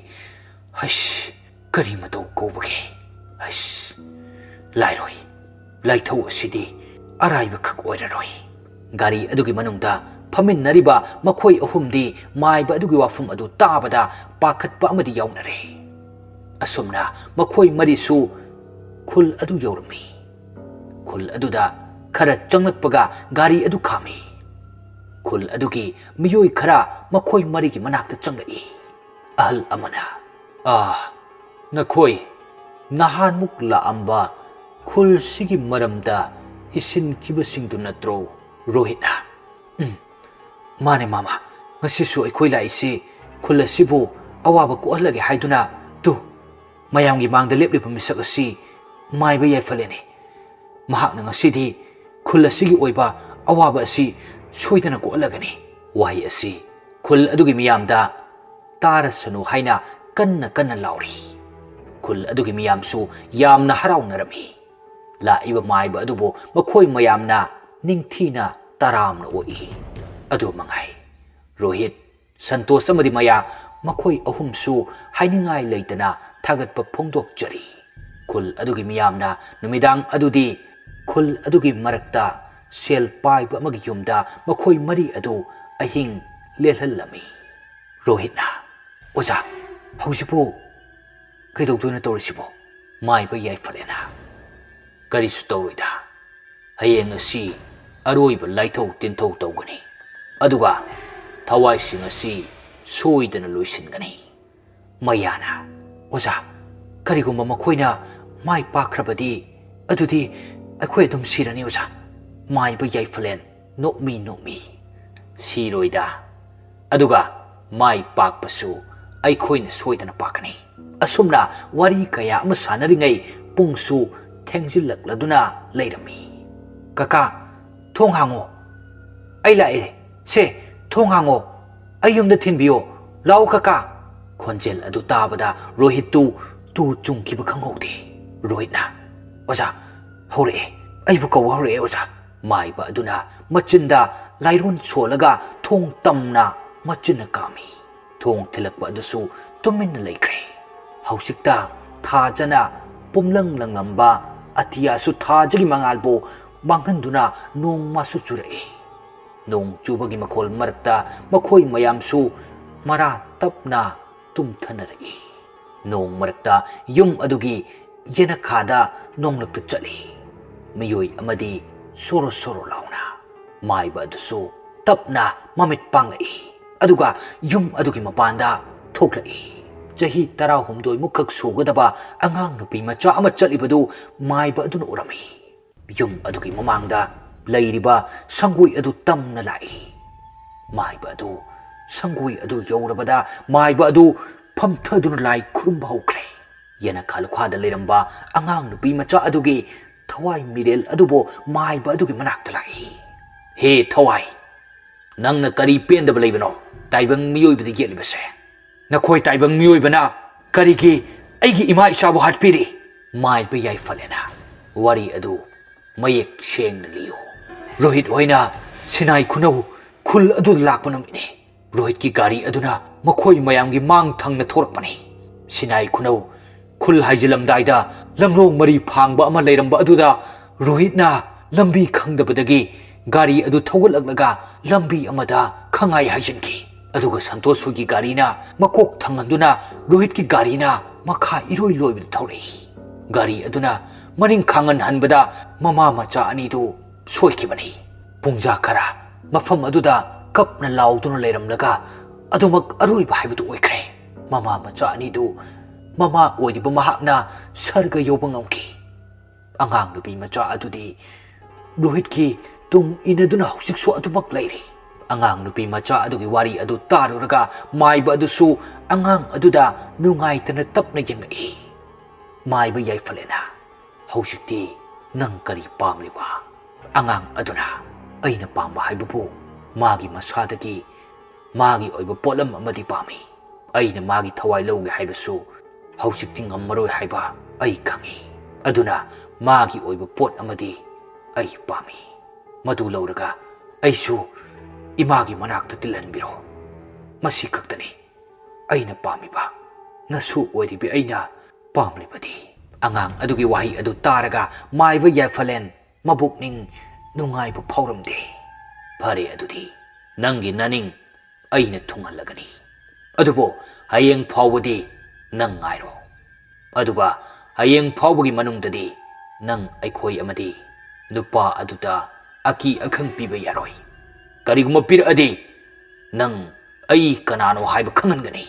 ꯍꯩꯁ, ꯀꯔꯤ ꯃꯇꯧ ꯀꯧꯕꯒꯦ? ꯍꯩꯁ, ꯂꯥꯏꯔꯣꯏ, ꯂꯥꯏꯊꯧ ꯑꯁꯤꯗꯤ ꯑꯔꯥꯏꯕꯈꯛ ꯑꯣꯏꯔꯔꯣꯏ꯫" ꯒꯥꯔꯤ ꯑꯗꯨꯒꯤ ꯃꯅꯨꯡꯗ ꯐꯝꯃꯤꯟꯅꯔꯤꯕ ꯃꯈꯣꯏ ꯑꯍꯨꯝꯗꯤ ꯃꯥꯏꯕ ꯑꯗꯨꯒꯤ ꯋꯥꯐꯝ ꯑꯗꯨ ꯇꯥꯕꯗ ꯄꯥꯈꯠꯄ ꯑꯃꯗꯤ ꯌꯥꯎꯅꯔꯦ꯫ ꯑꯁꯨꯝꯅ ꯃꯈꯣꯏ ꯃꯔꯤꯁꯨ ꯈꯨꯜ ꯑꯗꯨ ꯌꯧꯔꯝꯃꯤ꯫ ꯈꯨꯜ ꯑꯗꯨꯗ ꯈꯔ ꯆꯪꯂꯛꯄꯒ ꯒꯥꯔꯤ ꯑꯗꯨ ꯈꯥꯝꯃꯤ꯫ ꯈꯨꯜ ꯑꯗꯨꯒꯤ ꯃꯤꯑꯣꯏ ꯈꯔ ꯃꯈꯣꯏ ꯃꯔꯤꯒꯤ ꯃꯅꯥꯛꯇ ꯆꯪꯂꯛꯏ꯫ ꯑꯍꯜ ꯑꯃꯅ, "ꯑꯥ, ꯅꯈꯣꯏ ꯅꯍꯥꯟꯃꯨꯛ ꯂꯥꯛꯑꯝꯕ ꯈꯨꯜꯁꯤꯒꯤ ꯃꯔꯝꯗ ꯏꯁꯤꯟꯈꯤꯕꯁꯤꯡꯗꯨ ꯅꯠꯇ꯭ꯔꯣ, ꯔꯣꯍꯤꯠꯅ?" "ꯎꯝ, ꯃꯥꯅꯦ ꯃꯥꯃ꯫ ꯉꯁꯤꯁꯨ ꯑꯩꯈꯣꯏ ꯂꯥꯛꯏꯁꯤ ꯈꯨꯜ ꯑꯁꯤꯕꯨ ꯑꯋꯥꯕ ꯀꯣꯛꯍꯜꯂꯒꯦ ꯍꯥꯏꯗꯨꯅ꯫ ꯇꯨ, ꯃꯌꯥꯝꯒꯤ ꯃꯥꯡꯗ ꯂꯦꯞꯂꯤꯕ ꯃꯤꯁꯛ ꯑꯁꯤ ꯃꯥꯏꯕ ꯌꯥꯏꯐꯂꯦꯅꯤ꯫ ꯃꯍꯥꯛꯅ ꯉꯁꯤꯗꯤ ꯈꯨꯜ ꯑꯁꯤꯒꯤ ꯑꯣꯏꯕ ꯑꯋꯥꯕ ꯑꯁꯤ ꯁꯣꯏꯗꯅ ꯀꯣꯛꯍꯜꯂꯒꯅꯤ꯫" ꯋꯥꯍꯩ ꯑꯁꯤ ꯈꯨꯜ ꯑꯗꯨꯒꯤ ꯃꯤꯌꯥꯝꯗ ꯇꯥꯔꯁꯅꯨ ꯍꯥꯏꯅ ꯀꯟꯅ ꯀꯟꯅ ꯂꯥꯎꯔꯤ꯫ ꯈꯨꯜ ꯑꯗꯨꯒꯤ ꯃꯤꯌꯥꯝꯁꯨ ꯌꯥꯝꯅ ꯍꯔꯥꯎꯅꯔꯝꯃꯤ꯫ ꯂꯥꯛꯏꯕ ꯃꯥꯏꯕ ꯑꯗꯨꯕꯨ ꯃꯈꯣꯏ ꯃꯌꯥꯝꯅ ꯅꯤꯡꯊꯤꯅ ꯇꯔꯥꯝꯅ ꯑꯣꯛꯏ꯫ ꯑꯗꯨ ꯃꯉꯥꯏ, ꯔꯣꯍꯤꯠ, ꯁꯟꯇꯣꯁ ꯑꯃꯗꯤ ꯃꯌꯥ, ꯃꯈꯣꯏ ꯑꯍꯨꯝꯁꯨ ꯍꯥꯏꯅꯤꯡꯉꯥꯏ ꯂꯩꯇꯅ ꯊꯥꯒꯠꯄ ꯐꯣꯡꯗꯣꯛꯆꯔꯤ꯫ ꯈꯨꯜ ꯑꯗꯨꯒꯤ ꯃꯤꯌꯥꯝꯅ ꯅꯨꯃꯤꯗꯥꯡ ꯑꯗꯨꯗꯤ ꯈꯨꯜ ꯑꯗꯨꯒꯤ ꯃꯔꯛꯇ ꯁꯦꯜ ꯄꯥꯏꯕ ꯑꯃꯒꯤ ꯌꯨꯝꯗ ꯃꯈꯣꯏ ꯃꯔꯤ ꯑꯗꯨ ꯑꯍꯤꯡ ꯂꯦꯜꯍꯜꯂꯝꯃꯤ꯫ ꯔꯣꯍꯤꯠꯅ, "ꯑꯣꯖꯥ, ꯍꯧꯖꯤꯛꯄꯨ ꯀꯩꯗꯧꯗꯣꯏꯅꯣ ꯇꯧꯔꯤꯁꯤꯕꯣ?" ꯃꯥꯏꯕ ꯌꯥꯏꯐꯔꯦꯅ, "ꯀꯔꯤꯁꯨ ꯇꯧꯔꯣꯏꯗ꯫ ꯍꯌꯦꯡ ꯑꯁꯤ ꯑꯔꯣꯏꯕ ꯂꯥꯏꯊꯧ ꯇꯤꯟꯊꯧ ꯇꯧꯒꯅꯤ꯫ ꯑꯗꯨꯒ ꯊꯋꯥꯏꯁꯤꯡ ꯑꯁꯤ ꯁꯣꯏꯗꯅ ꯂꯣꯏꯁꯤꯟꯒꯅꯤ"꯫ ꯃꯌꯥꯅ, "ꯑꯣꯖꯥ, ꯀꯔꯤꯒꯨꯝꯕ ꯃꯈꯣꯏꯅ ꯃꯥꯏ ꯄꯥꯛꯈ꯭ꯔꯕꯗꯤ, ꯑꯗꯨꯗꯤ ꯑꯩꯈꯣꯏ ꯑꯗꯨꯝ ꯁꯤꯔꯅꯤ, ꯑꯣꯖꯥ"꯫ ꯃꯥꯏꯕ ꯌꯥꯏꯐꯂꯦꯟ ꯅꯣꯛꯃꯤ ꯅꯣꯛꯃꯤ, "ꯁꯤꯔꯣꯏꯗ꯫ ꯑꯗꯨꯒ ꯃꯥꯏ ꯄꯥꯛꯄꯁꯨ ꯑꯩꯈꯣꯏꯅ ꯁꯣꯏꯗꯅ ꯄꯥꯛꯀꯅꯤ"꯫ ꯑꯁꯨꯝꯅ ꯋꯥꯔꯤ ꯀꯌꯥ ꯑꯃ ꯁꯥꯟꯅꯔꯤꯉꯩ ꯄꯨꯡꯁꯨ ꯊꯦꯡꯖꯤꯜꯂꯛꯂꯗꯨꯅ ꯂꯩꯔꯝꯃꯤ꯫ "ꯀꯀꯥ, ꯊꯣꯡ ꯍꯥꯡꯉꯣ꯫ ꯑꯩ ꯂꯥꯛꯑꯦ꯫ ꯁꯦ, ꯊꯣꯡ ꯍꯥꯡꯉꯣ꯫ ꯑꯩ ꯌꯨꯝꯗ ꯊꯤꯟꯕꯤꯌꯣ꯫ ꯂꯥꯛꯑꯣ, ꯀꯀꯥ"꯫ ꯈꯣꯟꯖꯦꯜ ꯑꯗꯨ ꯇꯥꯕꯗ ꯔꯣꯍꯤꯠꯇꯨ ꯇꯨ ꯆꯨꯡꯈꯤꯕ ꯈꯪꯍꯧꯗꯦ꯫ ꯔꯣꯍꯤꯠꯅ, "ꯑꯣꯖꯥ, ꯍꯧꯔꯛꯑꯦ꯫ ꯑꯩꯕꯨ ꯀꯧꯕ ꯍꯧꯔꯛꯑꯦ, ꯑꯣꯖꯥ"꯫ ꯃꯥꯏꯕ ꯑꯗꯨꯅ ꯃꯆꯤꯟꯗ ꯂꯥꯏꯔꯣꯟ ꯁꯣꯜꯂꯒ ꯊꯣꯡ ꯇꯝꯅ ꯃꯆꯤꯟꯅ ꯀꯥꯝꯃꯤ꯫ ꯊꯣꯡ ꯊꯤꯜꯂꯛꯄ ꯑꯗꯨꯁꯨ ꯇꯨꯃꯤꯟꯅ ꯂꯩꯈ꯭ꯔꯦ꯫ ꯍꯧꯖꯤꯛꯇ ꯊꯥꯖꯅ ꯄꯨꯝꯂꯪ ꯂꯪꯂꯝꯕ ꯑꯇꯤꯌꯥꯁꯨ ꯊꯥꯖꯒꯤ ꯃꯉꯥꯜꯕꯨ ꯃꯥꯡꯍꯟꯗꯨꯅ ꯅꯣꯡ ꯃꯥꯁꯨ ꯆꯨꯔꯛꯏ꯫ ꯅꯣꯡ ꯆꯨꯕꯒꯤ ꯃꯈꯣꯜ ꯃꯔꯛꯇ ꯃꯈꯣꯏ ꯃꯌꯥꯝꯁꯨ ꯃꯔꯥ ꯇꯞꯅ ꯇꯨꯝꯊꯅꯔꯛꯏ꯫ ꯅꯣꯡ ꯃꯔꯛꯇ ꯌꯨꯝ ꯑꯗꯨꯒꯤ ꯌꯦꯅꯈꯥꯗ ꯅꯣꯡꯂꯛꯇ ꯆꯠꯂꯤ꯫ ꯃꯤꯑꯣꯏ ꯑꯃꯗꯤ ꯁꯣꯔꯣ ꯁꯣꯔꯣ ꯂꯥꯎꯅ꯫ ꯃꯥꯏꯕ ꯑꯗꯨꯁꯨ ꯇꯞꯅ ꯃꯃꯤꯠ ꯄꯥꯡꯂꯛꯏ꯫ ꯑꯗꯨꯒ ꯌꯨꯝ ꯑꯗꯨꯒꯤ ꯃꯄꯥꯟꯗ ꯊꯣꯛꯂꯛꯏ꯫ ꯆꯍꯤ ꯇꯔꯥꯍꯨꯝꯗꯣꯏ ꯃꯨꯛꯈꯛ ꯁꯨꯒꯗꯕ ꯑꯉꯥꯡ ꯅꯨꯄꯤ ꯃꯆꯥ ꯑꯃ ꯆꯠꯂꯤꯕꯗꯨ ꯃꯥꯏꯕ ꯑꯗꯨꯅ ꯎꯔꯝꯃꯤ꯫ ꯌꯨꯝ ꯑꯗꯨꯒꯤ ꯃꯃꯥꯡꯗ ꯂꯩꯔꯤꯕ ꯁꯪꯒꯣꯏ ꯑꯗꯨ ꯇꯝꯅ ꯂꯥꯛꯏ꯫ ꯃꯥꯏꯕ ꯑꯗꯨ ꯁꯪꯒꯣꯏ ꯑꯗꯨ ꯌꯧꯔꯕꯗ ꯃꯥꯏꯕ ꯑꯗꯨ ꯐꯝꯊꯗꯨꯅ ꯂꯥꯏ ꯈꯨꯔꯨꯝꯕ ꯍꯧꯈ꯭ꯔꯦ꯫ ꯌꯦꯅꯈꯥ ꯂꯨꯈꯥꯗ ꯂꯩꯔꯝꯕ ꯑꯉꯥꯡ ꯅꯨꯄꯤ ꯃꯆꯥ ꯑꯗꯨꯒꯤ ꯊꯋꯥꯏ ꯃꯤꯔꯦꯜ ꯑꯗꯨꯕꯨ ꯃꯥꯏꯕ ꯑꯗꯨꯒꯤ ꯃꯅꯥꯛꯇ ꯂꯥꯛꯏ꯫ "ꯍꯦ ꯊꯋꯥꯏ, ꯅꯪꯅ ꯀꯔꯤ ꯄꯦꯟꯗꯕ ꯂꯩꯕꯅꯣ ꯇꯥꯏꯕꯪ ꯃꯤꯑꯣꯏꯕꯗ ꯌꯦꯠꯂꯤꯕꯁꯦ? ꯅꯈꯣꯏ ꯇꯥꯏꯕꯪ ꯃꯤꯑꯣꯏꯕꯅ ꯀꯔꯤꯒꯤ ꯑꯩꯒꯤ ꯏꯃꯥ ꯏꯆꯥꯕꯨ ꯍꯥꯠꯄꯤꯔꯤ?" ꯃꯥꯏꯕ ꯌꯥꯏꯐꯂꯦꯅ ꯋꯥꯔꯤ ꯑꯗꯨ ꯃꯌꯦꯛ ꯁꯦꯡꯅ ꯂꯤꯌꯨ꯫ ꯔꯣꯍꯤꯠ ꯍꯣꯏꯅ ꯁꯤꯅꯥꯏ ꯈꯨꯅꯧ ꯈꯨꯜ ꯑꯗꯨꯗ ꯂꯥꯛꯄ ꯅꯨꯃꯤꯠꯅꯤ꯫ ꯔꯣꯍꯤꯠꯀꯤ ꯒꯥꯔꯤ ꯑꯗꯨꯅ ꯃꯈꯣꯏ ꯃꯌꯥꯝꯒꯤ ꯃꯥꯡ ꯊꯪꯅ ꯊꯣꯔꯛꯄꯅꯤ꯫ ꯁꯤꯅꯥꯏ ꯈꯨꯅꯧ ꯈꯨꯜ ꯍꯥꯏꯖꯤꯜꯂꯝꯗꯥꯏꯗ ꯂꯝꯂꯣꯡ ꯃꯔꯤ ꯐꯥꯡꯕ ꯑꯃ ꯂꯩꯔꯝꯕ ꯑꯗꯨꯗ ꯔꯣꯍꯤꯠꯅ ꯂꯝꯕꯤ ꯈꯪꯗꯕꯗꯒꯤ ꯒꯥꯔꯤ ꯑꯗꯨ ꯊꯧꯒꯠꯂꯛꯂꯒ ꯂꯝꯕꯤ ꯑꯃꯗ ꯈꯪꯉꯥꯏ ꯍꯥꯏꯖꯤꯟꯈꯤ꯫ ꯑꯗꯨꯒ ꯁꯟꯇꯣꯁ ꯍꯣꯏꯒꯤ ꯒꯥꯔꯤꯅ ꯃꯀꯣꯛ ꯊꯪꯍꯟꯗꯨꯅ ꯔꯣꯍꯤꯠꯀꯤ ꯒꯥꯔꯤꯅ ꯃꯈꯥ ꯏꯔꯣꯏ ꯂꯣꯏꯕꯗ ꯊꯧꯔꯛꯏ꯫ ꯒꯥꯔꯤ ꯑꯗꯨꯅ ꯃꯅꯤꯡ ꯈꯥꯡꯍꯟ ꯍꯟꯕꯗ ꯃꯃꯥ ꯃꯆꯥ ꯑꯅꯤꯗꯨ ꯁꯣꯏꯈꯤꯕꯅꯤ꯫ ꯄꯨꯡꯖꯥ ꯈꯔ ꯃꯐꯝ ꯑꯗꯨꯗ ꯀꯞꯅ ꯂꯥꯎꯗꯨꯅ ꯂꯩꯔꯝꯂꯒ ꯑꯗꯨꯃꯛ ꯑꯔꯣꯏꯕ ꯍꯥꯏꯕꯗꯨ ꯑꯣꯏꯈ꯭ꯔꯦ꯫ ꯃꯃꯥ ꯃꯆꯥ ꯑꯅꯤꯗꯨ ꯃꯃꯥ ꯑꯣꯏꯔꯤꯕ ꯃꯍꯥꯛꯅ ꯁꯔꯒ ꯌꯧꯕ ꯉꯝꯈꯤ꯫ ꯑꯉꯥꯡ ꯅꯨꯄꯤ ꯃꯆꯥ ꯑꯗꯨꯗꯤ ꯔꯣꯍꯤꯠꯀꯤ ꯇꯨꯡ ꯏꯟꯅꯗꯨꯅ ꯍꯧꯖꯤꯛꯁꯨ ꯑꯗꯨꯃꯛ ꯂꯩꯔꯤ꯫ ꯑꯉꯥꯡ ꯅꯨꯄꯤ ꯃꯆꯥ ꯑꯗꯨꯒꯤ ꯋꯥꯔꯤ ꯑꯗꯨ ꯇꯥꯔꯨꯔꯒ ꯃꯥꯏꯕ ꯑꯗꯨꯁꯨ ꯑꯉꯥꯡ ꯑꯗꯨꯗ ꯅꯨꯡꯉꯥꯏꯇꯅ ꯇꯞꯅ ꯌꯦꯡꯂꯛꯏ꯫ "ꯃꯥꯏꯕ ꯌꯥꯏꯐꯂꯦꯅ, ꯍꯧꯖꯤꯛꯇꯤ ꯅꯪ ꯀꯔꯤ ꯄꯥꯝꯂꯤꯕ?" ꯑꯉꯥꯡ ꯑꯗꯨꯅ, "ꯑꯩꯅ ꯄꯥꯝꯕ ꯍꯥꯏꯕꯕꯨ ꯃꯥꯒꯤ ꯃꯁꯥꯗꯒꯤ ꯃꯥꯒꯤ ꯑꯣꯏꯕ ꯄꯣꯠꯂꯝ ꯑꯃꯗꯤ ꯄꯥꯝꯃꯤ꯫ ꯑꯩꯅ ꯃꯥꯒꯤ ꯊꯋꯥꯏ ꯂꯧꯒꯦ ꯍꯥꯏꯕꯁꯨ ꯍꯧꯖꯤꯛꯇꯤ ꯉꯝꯃꯔꯣꯏ ꯍꯥꯏꯕ ꯑꯩ ꯈꯪꯏ꯫ ꯑꯗꯨꯅ ꯃꯥꯒꯤ ꯑꯣꯏꯕ ꯄꯣꯠ ꯑꯃꯗꯤ ꯑꯩ ꯄꯥꯝꯃꯤ꯫ ꯃꯗꯨ ꯂꯧꯔꯒ ꯑꯩꯁꯨ ꯏꯃꯥꯒꯤ ꯃꯅꯥꯛꯇ ꯇꯤꯜꯍꯟꯕꯤꯔꯣ꯫ ꯃꯁꯤ ꯈꯛꯇꯅꯤ ꯑꯩꯅ ꯄꯥꯝꯃꯤꯕ, ꯅꯁꯨ ꯑꯣꯏꯔꯤꯕꯤ ꯑꯩꯅ ꯄꯥꯝꯂꯤꯕꯗꯤ꯫" ꯑꯉꯥꯡ ꯑꯗꯨꯒꯤ ꯋꯥꯍꯩ ꯑꯗꯨ ꯇꯥꯔꯒ ꯃꯥꯏꯕ ꯌꯥꯏꯐꯂꯦꯟ ꯃꯕꯨꯛꯅꯤꯡ ꯅꯨꯡꯉꯥꯏꯕ ꯐꯥꯎꯔꯝꯗꯦ꯫ "ꯐꯔꯦ ꯑꯗꯨꯗꯤ, ꯅꯪꯒꯤ ꯅꯅꯤꯡ ꯑꯩꯅ ꯊꯨꯡꯍꯜꯂꯒꯅꯤ꯫ ꯑꯗꯨꯕꯨ ꯍꯌꯦꯡ ꯐꯥꯎꯕꯗꯤ ꯅꯪ ꯉꯥꯏꯔꯣ꯫ ꯑꯗꯨꯒ ꯍꯌꯦꯡ ꯐꯥꯎꯕꯒꯤ ꯃꯅꯨꯡꯗꯗꯤ ꯅꯪ ꯑꯩꯈꯣꯏ ꯑꯃꯗꯤ ꯅꯨꯄꯥ ꯑꯗꯨꯗ ꯑꯀꯤ ꯑꯈꯪ ꯄꯤꯕ ꯌꯥꯔꯣꯏ꯫ ꯀꯔꯤꯒꯨꯝꯕ ꯄꯤꯔꯛꯑꯗꯤ ꯅꯪ ꯑꯩ ꯀꯅꯥꯅꯣ ꯍꯥꯏꯕ ꯈꯪꯍꯟꯒꯅꯤ꯫"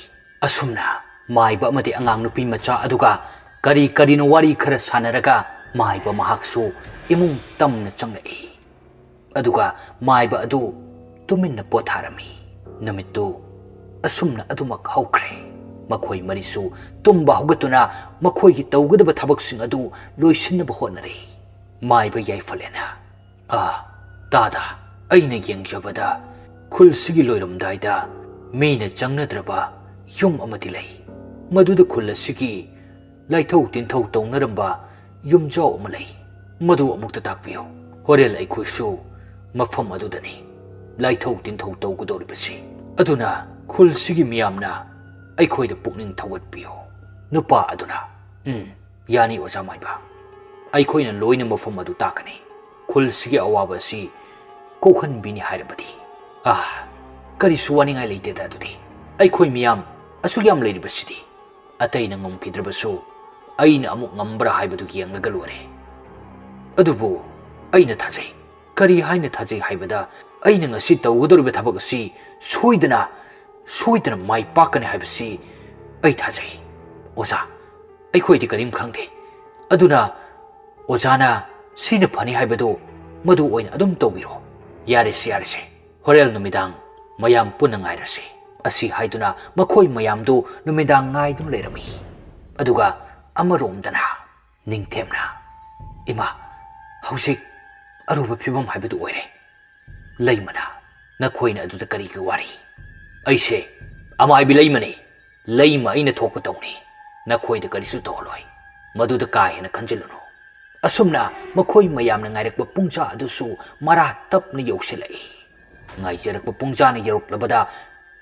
ꯑꯁꯨꯝꯅ ꯃꯥꯏꯕ ꯑꯃꯗꯤ ꯑꯉꯥꯡ ꯅꯨꯄꯤ ꯃꯆꯥ ꯑꯗꯨꯒ ꯀꯔꯤ ꯀꯔꯤꯅꯣ ꯋꯥꯔꯤ ꯈꯔ ꯁꯥꯟꯅꯔꯒ ꯃꯥꯏꯕ ꯃꯍꯥꯛꯁꯨ ꯏꯃꯨꯡ ꯇꯝꯅ ꯆꯪꯂꯛꯏ꯫ ꯑꯗꯨꯒ ꯃꯥꯏꯕ ꯑꯗꯨ ꯇꯨꯃꯤꯟꯅ ꯄꯣꯊꯥꯔꯝꯃꯤ꯫ ꯅꯨꯃꯤꯠꯇꯨ ꯑꯁꯨꯝꯅ ꯑꯗꯨꯃꯛ ꯍꯧꯈ꯭ꯔꯦ꯫ ꯃꯈꯣꯏ ꯃꯔꯤꯁꯨ ꯇꯨꯝꯕ ꯍꯧꯒꯠꯇꯨꯅ ꯃꯈꯣꯏꯒꯤ ꯇꯧꯒꯗꯕ ꯊꯕꯛꯁꯤꯡ ꯑꯗꯨ ꯂꯣꯏꯁꯤꯟꯅꯕ ꯍꯣꯠꯅꯔꯤ꯫ ꯃꯥꯏꯕ ꯌꯥꯏꯐꯂꯦꯅ, "ꯑꯥ, ꯇꯥꯗ, ꯑꯩꯅ ꯌꯦꯡꯖꯕꯗ ꯈꯨꯜꯁꯤꯒꯤ ꯂꯣꯏꯔꯝꯗꯥꯏꯗ ꯃꯤꯅ ꯆꯪꯅꯗ꯭ꯔꯕ ꯌꯨꯝ ꯑꯃꯗꯤ ꯂꯩ꯫ ꯃꯗꯨꯗ ꯈꯨꯜ ꯑꯁꯤꯒꯤ ꯂꯥꯏꯊꯧ ꯇꯤꯟꯊꯧ ꯇꯧꯅꯔꯝꯕ ꯌꯨꯝꯖꯥꯎ ꯑꯃ ꯂꯩ꯫ ꯃꯗꯨ ꯑꯃꯨꯛꯇ ꯇꯥꯛꯄꯤꯌꯨ꯫ ꯍꯣꯔꯦꯟ ꯑꯩꯈꯣꯏꯁꯨ ꯃꯐꯝ ꯑꯗꯨꯗꯅꯤ ꯂꯥꯏꯊꯧ ꯇꯤꯟꯊꯧ ꯇꯧꯒꯗꯧꯔꯤꯕꯁꯤ꯫ ꯑꯗꯨꯅ ꯈꯨꯜꯁꯤꯒꯤ ꯃꯤꯌꯥꯝꯅ ꯑꯩꯈꯣꯏꯗ ꯄꯨꯛꯅꯤꯡ ꯊꯧꯒꯠꯄꯤꯌꯨ꯫" ꯅꯨꯄꯥ ꯑꯗꯨꯅ, "ꯎꯝ, ꯌꯥꯅꯤ ꯑꯣꯖꯥ ꯃꯥꯏꯕ꯫ ꯑꯩꯈꯣꯏꯅ ꯂꯣꯏꯅ ꯃꯐꯝ ꯑꯗꯨ ꯇꯥꯛꯀꯅꯤ꯫ ꯈꯨꯜꯁꯤꯒꯤ ꯑꯋꯥꯕ ꯑꯁꯤ ꯀꯣꯛꯍꯟꯕꯤꯅꯤ ꯍꯥꯏꯔꯕꯗꯤ꯫ ꯑꯥ, ꯀꯔꯤꯁꯨ ꯋꯥꯅꯤꯡꯉꯥꯏ ꯂꯩꯇꯦꯗ ꯑꯗꯨꯗꯤ꯫ ꯑꯩꯈꯣꯏ ꯃꯤꯌꯥꯝ ꯑꯁꯨꯛ ꯌꯥꯝ ꯂꯩꯔꯤꯕꯁꯤꯗꯤ꯫ ꯑꯇꯩꯅ ꯉꯝꯈꯤꯗ꯭ꯔꯕꯁꯨ ꯑꯩꯅ ꯑꯃꯨꯛ ꯉꯝꯕ꯭ꯔꯥ ꯍꯥꯏꯕꯗꯨ ꯌꯦꯡꯂꯒ ꯂꯣꯏꯔꯦ꯫ ꯑꯗꯨꯕꯨ ꯑꯩꯅ ꯊꯥꯖꯩ꯫ ꯀꯔꯤ ꯍꯥꯏꯅ ꯊꯥꯖꯩ ꯍꯥꯏꯕꯗ, ꯑꯩꯅ ꯉꯁꯤ ꯇꯧꯒꯗꯧꯔꯤꯕ ꯊꯕꯛ ꯑꯁꯤ ꯁꯣꯏꯗꯅ, ꯁꯣꯏꯗꯅ ꯃꯥꯏ ꯄꯥꯛꯀꯅꯤ ꯍꯥꯏꯕꯁꯤ ꯑꯩ ꯊꯥꯖꯩ꯫ ꯑꯣꯖꯥ, ꯑꯩꯈꯣꯏꯗꯤ ꯀꯔꯤꯝ ꯈꯪꯗꯦ꯫ ꯑꯗꯨꯅ ꯑꯣꯖꯥꯅ ꯁꯤꯅ ꯐꯅꯤ ꯍꯥꯏꯕꯗꯨ ꯃꯗꯨ ꯑꯣꯏꯅ ꯑꯗꯨꯝ ꯇꯧꯕꯤꯔꯣ꯫ ꯌꯥꯔꯦꯁꯦ, ꯌꯥꯔꯦꯁꯦ꯫ ꯍꯣꯔꯦꯟ ꯅꯨꯃꯤꯗꯥꯡ ꯃꯌꯥꯝ ꯄꯨꯟꯅ ꯉꯥꯏꯔꯁꯤ꯫ ꯑꯁꯤ ꯍꯥꯏꯗꯨꯅ ꯃꯈꯣꯏ ꯃꯌꯥꯝꯗꯨ ꯅꯨꯃꯤꯗꯥꯡ ꯉꯥꯏꯗꯨꯅ ꯂꯩꯔꯝꯃꯤ꯫ ꯑꯗꯨꯒ ꯑꯃꯔꯣꯝꯗꯅ ꯅꯤꯡꯊꯦꯝꯅ, "ꯏꯃꯥ, ꯍꯧꯖꯤꯛ ꯑꯔꯨꯕ ꯐꯤꯕꯝ ꯍꯥꯏꯕꯗꯨ ꯑꯣꯏꯔꯦ꯫ ꯂꯩꯃꯅ, ꯅꯈꯣꯏꯅ ꯑꯗꯨꯗ ꯀꯔꯤꯒꯤ ꯋꯥꯔꯤ? ꯑꯩꯁꯦ ꯑꯃꯥꯏꯕꯤ ꯂꯩꯃꯅꯤ꯫ ꯂꯩꯃ ꯑꯩꯅ ꯊꯣꯛꯄ ꯇꯧꯅꯤ꯫ ꯅꯈꯣꯏꯗ ꯀꯔꯤꯁꯨ ꯇꯧꯍꯜꯂꯣꯏ꯫ ꯃꯗꯨꯗ ꯀꯥ ꯍꯦꯟꯅ ꯈꯟꯖꯤꯜꯂꯨꯅꯨ"꯫ ꯑꯁꯨꯝꯅ ꯃꯈꯣꯏ ꯃꯌꯥꯝꯅ ꯉꯥꯏꯔꯛꯄ ꯄꯨꯡꯖꯥ ꯑꯗꯨꯁꯨ ꯃꯔꯥ ꯇꯞꯅ ꯌꯧꯁꯤꯜꯂꯛꯏ꯫ ꯉꯥꯏꯖꯔꯛꯄ ꯄꯨꯡꯖꯥꯅ ꯌꯧꯔꯛꯂꯕꯗ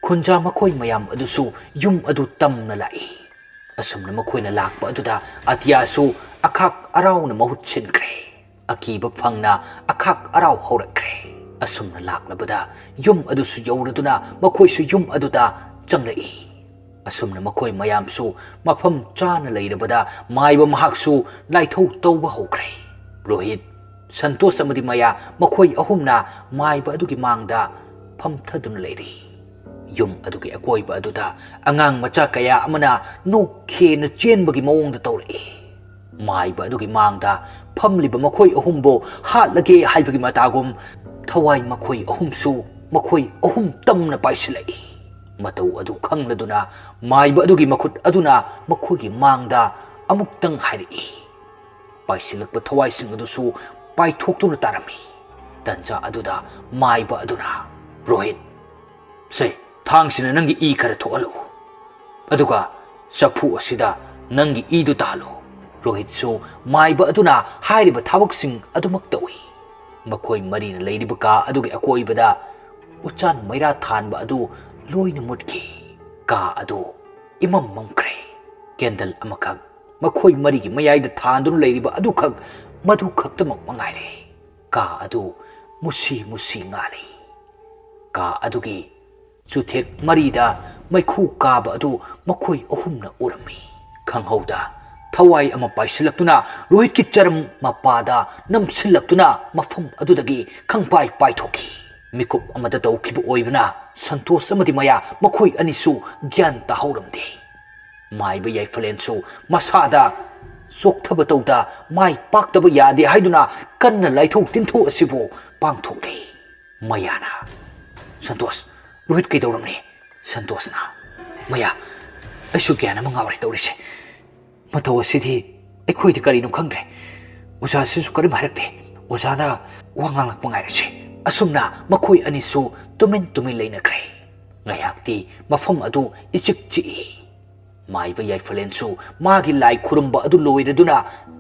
ꯈꯨꯟꯖꯥ ꯃꯈꯣꯏ ꯃꯌꯥꯝ ꯑꯗꯨꯁꯨ ꯌꯨꯝ ꯑꯗꯨ ꯇꯝꯅ ꯂꯥꯛꯏ꯫ ꯑꯁꯨꯝꯅ ꯃꯈꯣꯏꯅ ꯂꯥꯛꯄ ꯑꯗꯨꯗ ꯑꯇꯤꯌꯥꯁꯨ ꯑꯈꯥꯛ ꯑꯔꯥꯎꯅ ꯃꯍꯨꯠ ꯁꯤꯟꯈ꯭ꯔꯦ꯫ ꯑꯀꯤꯕ ꯐꯪꯅ ꯑꯈꯥꯛ ꯑꯔꯥꯎ ꯍꯧꯔꯛꯈ꯭ꯔꯦ꯫ ꯑꯁꯨꯝꯅ ꯂꯥꯛꯂꯕꯗ ꯌꯨꯝ ꯑꯗꯨꯁꯨ ꯌꯧꯔꯗꯨꯅ ꯃꯈꯣꯏꯁꯨ ꯌꯨꯝ ꯑꯗꯨꯗ ꯆꯪꯂꯛꯏ꯫ ꯑꯁꯨꯝꯅ ꯃꯈꯣꯏ ꯃꯌꯥꯝꯁꯨ ꯃꯐꯝ ꯆꯥꯅ ꯂꯩꯔꯕꯗ ꯃꯥꯏꯕ ꯃꯍꯥꯛꯁꯨ ꯂꯥꯏꯊꯧ ꯇꯧꯕ ꯍꯧꯈ꯭ꯔꯦ꯫ ꯔꯣꯍꯤꯠ, ꯁꯟꯇꯣꯁ ꯑꯃꯗꯤ ꯃꯌꯥ ꯃꯈꯣꯏ ꯑꯍꯨꯝꯅ ꯃꯥꯏꯕ ꯑꯗꯨꯒꯤ ꯃꯥꯡꯗ ꯐꯝꯊꯗꯨꯅ ꯂꯩꯔꯤ꯫ ꯌꯨꯝ ꯑꯗꯨꯒꯤ ꯑꯀꯣꯏꯕ ꯑꯗꯨꯗ ꯑꯉꯥꯡ ꯃꯆꯥ ꯀꯌꯥ ꯑꯃꯅ ꯅꯣꯛꯈꯦꯅ ꯆꯦꯟꯕꯒꯤ ꯃꯑꯣꯡꯗ ꯇꯧꯔꯛꯏ꯫ ꯃꯥꯏꯕ ꯑꯗꯨꯒꯤ ꯃꯥꯡꯗ ꯐꯝꯂꯤꯕ ꯃꯈꯣꯏ ꯑꯍꯨꯝꯕꯨ ꯍꯥꯠꯂꯒꯦ ꯍꯥꯏꯕꯒꯤ ꯃꯇꯥꯒꯨꯝ ꯊꯋꯥꯏ ꯃꯈꯣꯏ ꯑꯍꯨꯝꯁꯨ ꯃꯈꯣꯏ ꯑꯍꯨꯝ ꯇꯝꯅ ꯄꯥꯏꯁꯤꯜꯂꯛꯏ꯫ ꯃꯇꯧ ꯑꯗꯨ ꯈꯪꯂꯗꯨꯅ ꯃꯥꯏꯕ ꯑꯗꯨꯒꯤ ꯃꯈꯨꯠ ꯑꯗꯨꯅ ꯃꯈꯣꯏꯒꯤ ꯃꯥꯡꯗ ꯑꯃꯨꯛꯇꯪ ꯍꯥꯏꯔꯛꯏ꯫ ꯄꯥꯏꯁꯤꯜꯂꯛꯄ ꯊꯋꯥꯏꯁꯤꯡ ꯑꯗꯨꯁꯨ ꯄꯥꯏꯊꯣꯛꯇꯨꯅ ꯇꯥꯔꯝꯃꯤ꯫ ꯇꯟꯖꯥ ꯑꯗꯨꯗ ꯃꯥꯏꯕ ꯑꯗꯨꯅ, "ꯔꯣꯍꯤꯠ, ꯁꯦ, ꯊꯥꯡꯁꯤꯅ ꯅꯪꯒꯤ ꯏ ꯈꯔ ꯊꯣꯛꯍꯜꯂꯛꯎ꯫ ꯑꯗꯨꯒ ꯆꯐꯨ ꯑꯁꯤꯗ ꯅꯪꯒꯤ ꯏꯗꯨ ꯇꯥꯍꯜꯂꯨ"꯫ ꯔꯣꯍꯤꯠꯁꯨ ꯃꯥꯏꯕ ꯑꯗꯨꯅ ꯍꯥꯏꯔꯤꯕ ꯊꯕꯛꯁꯤꯡ ꯑꯗꯨꯃꯛ ꯇꯧꯏ꯫ ꯃꯈꯣꯏ ꯃꯔꯤꯅ ꯂꯩꯔꯤꯕ ꯀꯥ ꯑꯗꯨꯒꯤ ꯑꯀꯣꯏꯕꯗ ꯎꯆꯥꯟ ꯃꯩꯔꯥ ꯊꯥꯟꯕ ꯑꯗꯨ ꯂꯣꯏꯅ ꯃꯨꯠꯈꯤ꯫ ꯀꯥ ꯑꯗꯨ ꯏꯃꯝ ꯃꯝꯈ꯭ꯔꯦ꯫ ꯀꯦꯟꯗꯜ ꯑꯃꯈꯛ ꯃꯈꯣꯏ ꯃꯔꯤꯒꯤ ꯃꯌꯥꯏꯗ ꯊꯥꯟꯗꯨꯅ ꯂꯩꯔꯤꯕ ꯑꯗꯨꯈꯛ, ꯃꯗꯨ ꯈꯛꯇꯃꯛ ꯃꯉꯥꯏꯔꯦ꯫ ꯀꯥ ꯑꯗꯨ ꯃꯨꯁꯤ ꯃꯨꯁꯤ ꯉꯥꯜꯂꯤ꯫ ꯀꯥ ꯑꯗꯨꯒꯤ ꯆꯨꯊꯦꯛ ꯃꯔꯤꯗ ꯃꯩꯈꯨ ꯀꯥꯕ ꯑꯗꯨ ꯃꯈꯣꯏ ꯑꯍꯨꯝꯅ ꯎꯔꯝꯃꯤ꯫ ꯈꯪꯍꯧꯗ ꯊꯋꯥꯏ ꯑꯃ ꯄꯥꯏꯁꯤꯜꯂꯛꯇꯨꯅ ꯔꯣꯍꯤꯠꯀꯤ ꯆꯔꯝ ꯃꯄꯥꯗ ꯅꯝꯁꯤꯜꯂꯛꯇꯨꯅ ꯃꯐꯝ ꯑꯗꯨꯗꯒꯤ ꯈꯪꯄꯥꯏ ꯄꯥꯏꯊꯣꯛꯈꯤ꯫ ꯃꯤꯀꯨꯞ ꯑꯃꯗ ꯇꯧꯈꯤꯕ ꯑꯣꯏꯕꯅ ꯁꯟꯇꯣꯁ ꯑꯃꯗꯤ ꯃꯌꯥ ꯃꯈꯣꯏ ꯑꯅꯤꯁꯨ ꯒ꯭ꯌꯥꯟ ꯇꯥꯍꯧꯔꯝꯗꯦ꯫ ꯃꯥꯏꯕ ꯌꯥꯏꯐꯂꯦꯟꯁꯨ ꯃꯁꯥꯗ ꯆꯣꯛꯊꯕ ꯇꯧꯗ ꯃꯥꯏ ꯄꯥꯛꯇꯕ ꯌꯥꯗꯦ ꯍꯥꯏꯗꯨꯅ ꯀꯟꯅ ꯂꯥꯏꯊꯣꯛ ꯇꯤꯟꯊꯣꯛ ꯑꯁꯤꯕꯨ ꯄꯥꯡꯊꯣꯛꯂꯦ꯫ ꯃꯌꯥꯅ, "ꯁꯟꯇꯣꯁ, ꯔꯣꯍꯤꯠ ꯀꯩꯗꯧꯔꯝꯅꯤ?" ꯁꯟꯇꯣꯁꯅ, "ꯃꯌꯥ, ꯑꯩꯁꯨ ꯒ꯭ꯌꯥꯟ ꯑꯃ ꯉꯥꯎꯔꯦ ꯇꯧꯔꯤꯁꯦ꯫ ꯃꯇꯧ ꯑꯁꯤꯗꯤ ꯑꯩꯈꯣꯏꯗꯤ ꯀꯔꯤꯅꯣ ꯈꯪꯗ꯭ꯔꯦ꯫ ꯑꯣꯖꯥꯁꯤꯁꯨ ꯀꯔꯤꯝ ꯍꯥꯏꯔꯛꯇꯦ꯫ ꯑꯣꯖꯥꯅ ꯋꯥ ꯉꯥꯡꯂꯛꯄ ꯉꯥꯏꯔꯁꯤ꯫" ꯑꯁꯨꯝꯅ ꯃꯈꯣꯏ ꯑꯅꯤꯁꯨ ꯇꯨꯃꯤꯟ ꯇꯨꯃꯤꯟ ꯂꯩꯅꯈ꯭ꯔꯦ꯫ ꯉꯥꯏꯍꯥꯛꯇꯤ ꯃꯐꯝ ꯑꯗꯨ ꯏꯆꯤꯛ ꯆꯤꯛꯏ꯫ ꯃꯥꯏꯕ ꯌꯥꯏꯐꯂꯦꯟꯁꯨ ꯃꯥꯒꯤ ꯂꯥꯏ ꯈꯨꯔꯨꯝꯕ ꯑꯗꯨ ꯂꯣꯏꯔꯗꯨꯅ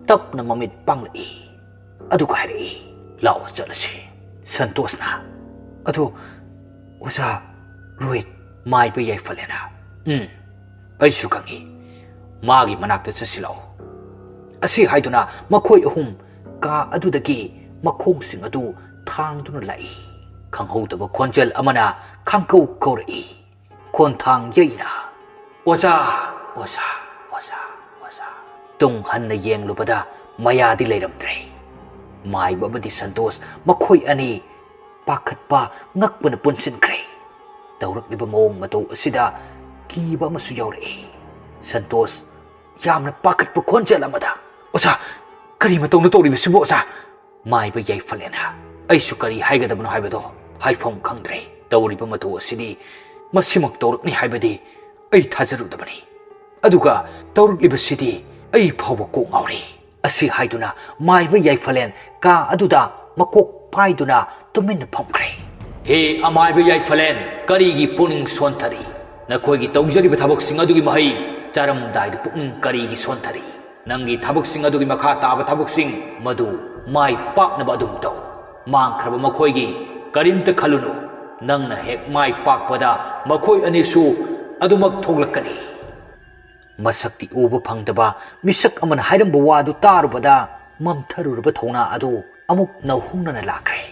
ꯇꯞꯅ ꯃꯃꯤꯠ ꯄꯥꯡꯂꯛꯏ꯫ ꯑꯗꯨꯒ ꯍꯥꯏꯔꯛꯏ, "ꯂꯥꯛꯑꯣ ꯆꯠꯂꯁꯤ꯫" ꯁꯟꯇꯣꯁꯅ, "ꯑꯗꯣ ꯑꯣꯖꯥ ꯔꯣꯍꯤꯠ?" ꯃꯥꯏꯕ ꯌꯥꯏꯐꯂꯦꯟꯅ, "ꯎꯝ, ꯑꯩꯁꯨ ꯈꯪꯏ꯫ ꯃꯥꯒꯤ ꯃꯅꯥꯛꯇ ꯆꯠꯁꯤ ꯂꯥꯛꯑꯣ꯫" ꯑꯁꯤ ꯍꯥꯏꯗꯨꯅ ꯃꯈꯣꯏ ꯑꯍꯨꯝ ꯀꯥ ꯑꯗꯨꯗꯒꯤ ꯃꯈꯣꯡꯁꯤꯡ ꯑꯗꯨ ꯊꯥꯡꯗꯨꯅ ꯂꯥꯛꯏ꯫ ꯈꯪꯍꯧꯗꯕ ꯈꯣꯟꯖꯦꯜ ꯑꯃꯅ ꯈꯥꯡꯀꯧ ꯀꯧꯔꯛꯏ, ꯈꯣꯟꯊꯥꯡ ꯌꯩꯅ, "ꯑꯣꯖꯥ, ꯑꯣꯖꯥ, ꯑꯣꯖꯥ, ꯑꯣꯖꯥ!" ꯇꯨꯡ ꯍꯟꯅ ꯌꯦꯡꯂꯨꯕꯗ ꯃꯌꯥꯗꯤ ꯂꯩꯔꯝꯗ꯭ꯔꯦ꯫ ꯃꯥꯏꯕ ꯑꯃꯗꯤ ꯁꯟꯇꯣꯁ ꯃꯈꯣꯏ ꯑꯅꯤ ꯄꯥꯈꯠꯄ ꯉꯛꯄꯅ ꯄꯨꯟꯁꯤꯟꯈ꯭ꯔꯦ꯫ ꯇꯧꯔꯛꯂꯤꯕ ꯃꯑꯣꯡ ꯃꯇꯧ ꯑꯁꯤꯗ ꯀꯤꯕ ꯑꯃꯁꯨ ꯌꯥꯎꯔꯛꯏ꯫ ꯁꯟꯇꯣꯁ ꯌꯥꯝꯅ ꯄꯥꯈꯠꯄ ꯈꯣꯟꯖꯦꯜ ꯑꯃꯗ, "ꯑꯣꯖꯥ, ꯀꯔꯤ ꯃꯇꯧꯅꯣ ꯇꯧꯔꯤꯕꯁꯤꯕꯨ, ꯑꯣꯖꯥ?" ꯃꯥꯏꯕ ꯌꯥꯏꯐꯂꯦꯟꯅ, "ꯑꯩꯁꯨ ꯀꯔꯤ ꯍꯥꯏꯒꯗꯕꯅꯣ ꯍꯥꯏꯕꯗꯣ ꯍꯥꯏꯐꯝ ꯈꯪꯗ꯭ꯔꯦ꯫ ꯇꯧꯔꯤꯕ ꯃꯇꯧ ꯑꯁꯤꯗꯤ ꯃꯁꯤꯃꯛ ꯇꯧꯔꯛꯅꯤ ꯍꯥꯏꯕꯗꯤ ꯑꯩ ꯊꯥꯖꯔꯨꯗꯕꯅꯤ꯫ ꯑꯗꯨꯒ ꯇꯧꯔꯛꯂꯤꯕꯁꯤꯗꯤ ꯑꯩ ꯐꯥꯎꯕ ꯀꯣꯛ ꯉꯥꯎꯔꯦ꯫" ꯑꯁꯤ ꯍꯥꯏꯗꯨꯅ ꯃꯥꯏꯕ ꯌꯥꯏꯐꯂꯦꯟ ꯀꯥ ꯑꯗꯨꯗ ꯃꯀꯣꯛ ꯄꯥꯏꯗꯨꯅ ꯇꯨꯃꯤꯟꯅ ꯐꯝꯈ꯭ꯔꯦ꯫ "ꯍꯦ ꯑꯃꯥꯏꯕ ꯌꯥꯏꯐꯂꯦꯟ, ꯀꯔꯤꯒꯤ ꯄꯨꯛꯅꯤꯡ ꯁꯣꯟꯊꯔꯤ? ꯅꯈꯣꯏꯒꯤ ꯇꯧꯖꯔꯤꯕ ꯊꯕꯛꯁꯤꯡ ꯑꯗꯨꯒꯤ ꯃꯍꯩ ꯆꯥꯔꯝꯗꯥꯏꯗ ꯄꯨꯛꯅꯤꯡ ꯀꯔꯤꯒꯤ ꯁꯣꯟꯊꯔꯤ? ꯅꯪꯒꯤ ꯊꯕꯛꯁꯤꯡ ꯑꯗꯨꯒꯤ ꯃꯈꯥ ꯇꯥꯕ ꯊꯕꯛꯁꯤꯡ ꯃꯗꯨ ꯃꯥꯏ ꯄꯥꯛꯅꯕ ꯑꯗꯨꯝ ꯇꯧ꯫ ꯃꯥꯡꯈ꯭ꯔꯕ ꯃꯈꯣꯏꯒꯤ ꯀꯔꯤꯝꯇ ꯈꯜꯂꯨꯅꯨ꯫ ꯅꯪꯅ ꯍꯦꯛ ꯃꯥꯏ ꯄꯥꯛꯄꯗ ꯃꯈꯣꯏ ꯑꯅꯤꯁꯨ ꯑꯗꯨꯃꯛ ꯊꯣꯛꯂꯛꯀꯅꯤ꯫" ꯃꯁꯛꯇꯤ ꯎꯕ ꯐꯪꯗꯕ ꯃꯤꯁꯛ ꯑꯃꯅ ꯍꯥꯏꯔꯝꯕ ꯋꯥꯗꯨ ꯇꯥꯔꯨꯕꯗ ꯃꯝꯊꯔꯨꯔꯕ ꯊꯧꯅꯥ ꯑꯗꯨ ꯑꯃꯨꯛ ꯅꯧꯍꯧꯅꯅ ꯂꯥꯛꯈ꯭ꯔꯦ꯫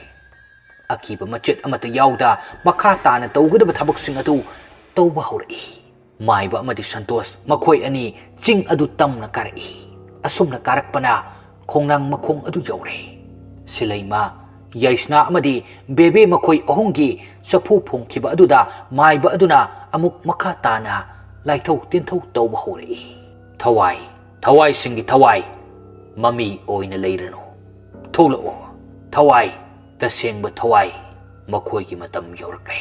ꯑꯀꯤꯕ ꯃꯆꯦꯠ ꯑꯃꯠꯇ ꯌꯥꯎꯗ ꯃꯈꯥ ꯇꯥꯅ ꯇꯧꯒꯗꯕ ꯊꯕꯛꯁꯤꯡ ꯑꯗꯨ ꯇꯧꯕ ꯍꯧꯔꯛꯏ꯫ ꯃꯥꯏꯕ ꯑꯃꯗꯤ ꯁꯟꯇꯣꯁ ꯃꯈꯣꯏ ꯑꯅꯤ ꯆꯤꯡ ꯑꯗꯨ ꯇꯝꯅ ꯀꯥꯔꯛꯏ꯫ ꯑꯁꯨꯝꯅ ꯀꯥꯔꯛꯄꯅ ꯈꯣꯡꯅꯥꯡ ꯃꯈꯣꯡ ꯑꯗꯨ ꯌꯧꯔꯦ꯫ ꯁꯤꯂꯩꯃ, ꯌꯥꯏꯁꯅꯥ ꯑꯃꯗꯤ ꯕꯦꯕꯦ ꯃꯈꯣꯏ ꯑꯍꯨꯝꯒꯤ ꯆꯐꯨ ꯐꯣꯡꯈꯤꯕ ꯑꯗꯨꯗ ꯃꯥꯏꯕ ꯑꯗꯨꯅ ꯑꯃꯨꯛ ꯃꯈꯥ ꯇꯥꯅ ꯂꯥꯏꯊꯧ ꯇꯤꯟꯊꯧ ꯇꯧꯕ ꯍꯧꯔꯛꯏ꯫ "ꯊꯋꯥꯏ, ꯊꯋꯥꯏꯁꯤꯡꯒꯤ ꯊꯋꯥꯏ, ꯃꯃꯤ ꯑꯣꯏꯅ ꯂꯩꯔꯅꯨ꯫ ꯊꯣꯛꯂꯛꯑꯣ, ꯊꯋꯥꯏ, ꯇꯁꯦꯡꯕ ꯊꯋꯥꯏ, ꯃꯈꯣꯏꯒꯤ ꯃꯇꯝ ꯌꯧꯔꯛꯂꯦ꯫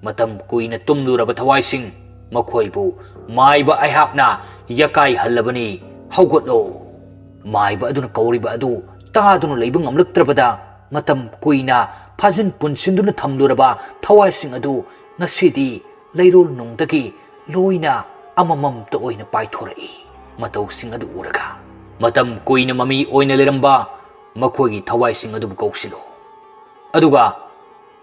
ꯃꯇꯝ ꯀꯨꯏꯅ ꯇꯨꯝꯂꯨꯔꯕ ꯊꯋꯥꯏꯁꯤꯡ, ꯃꯈꯣꯏꯕꯨ ꯃꯥꯏꯕ ꯑꯩꯍꯥꯛꯅ ꯌꯥꯀꯥꯏꯍꯜꯂꯕꯅꯤ꯫ ꯍꯧꯒꯠꯂꯣ!" ꯃꯥꯏꯕ ꯑꯗꯨꯅ ꯀꯧꯔꯤꯕ ꯑꯗꯨ ꯇꯥꯗꯨꯅ ꯂꯩꯕ ꯉꯝꯂꯛꯇ꯭ꯔꯕꯗ, ꯃꯇꯝ ꯀꯨꯏꯅ ꯐꯥꯖꯤꯟ ꯄꯨꯟꯁꯤꯟꯗꯨꯅ ꯊꯝꯂꯨꯔꯕ ꯊꯋꯥꯏꯁꯤꯡ ꯑꯗꯨ ꯉꯁꯤꯗꯤ ꯂꯩꯔꯣꯜ ꯅꯨꯡꯗꯒꯤ ꯂꯣꯏꯅ ꯑꯃꯃꯝꯇ ꯑꯣꯏꯅ ꯄꯥꯏꯊꯣꯔꯛꯏ꯫ ꯃꯇꯧꯁꯤꯡ ꯑꯗꯨ ꯎꯔꯒ, ꯃꯇꯝ ꯀꯨꯏꯅ ꯃꯃꯤ ꯑꯣꯏꯅ ꯂꯩꯔꯝꯕ ꯃꯈꯣꯏꯒꯤ ꯊꯋꯥꯏꯁꯤꯡ ꯑꯗꯨꯕꯨ ꯀꯧꯁꯤꯜꯂꯨ꯫ ꯑꯗꯨꯒ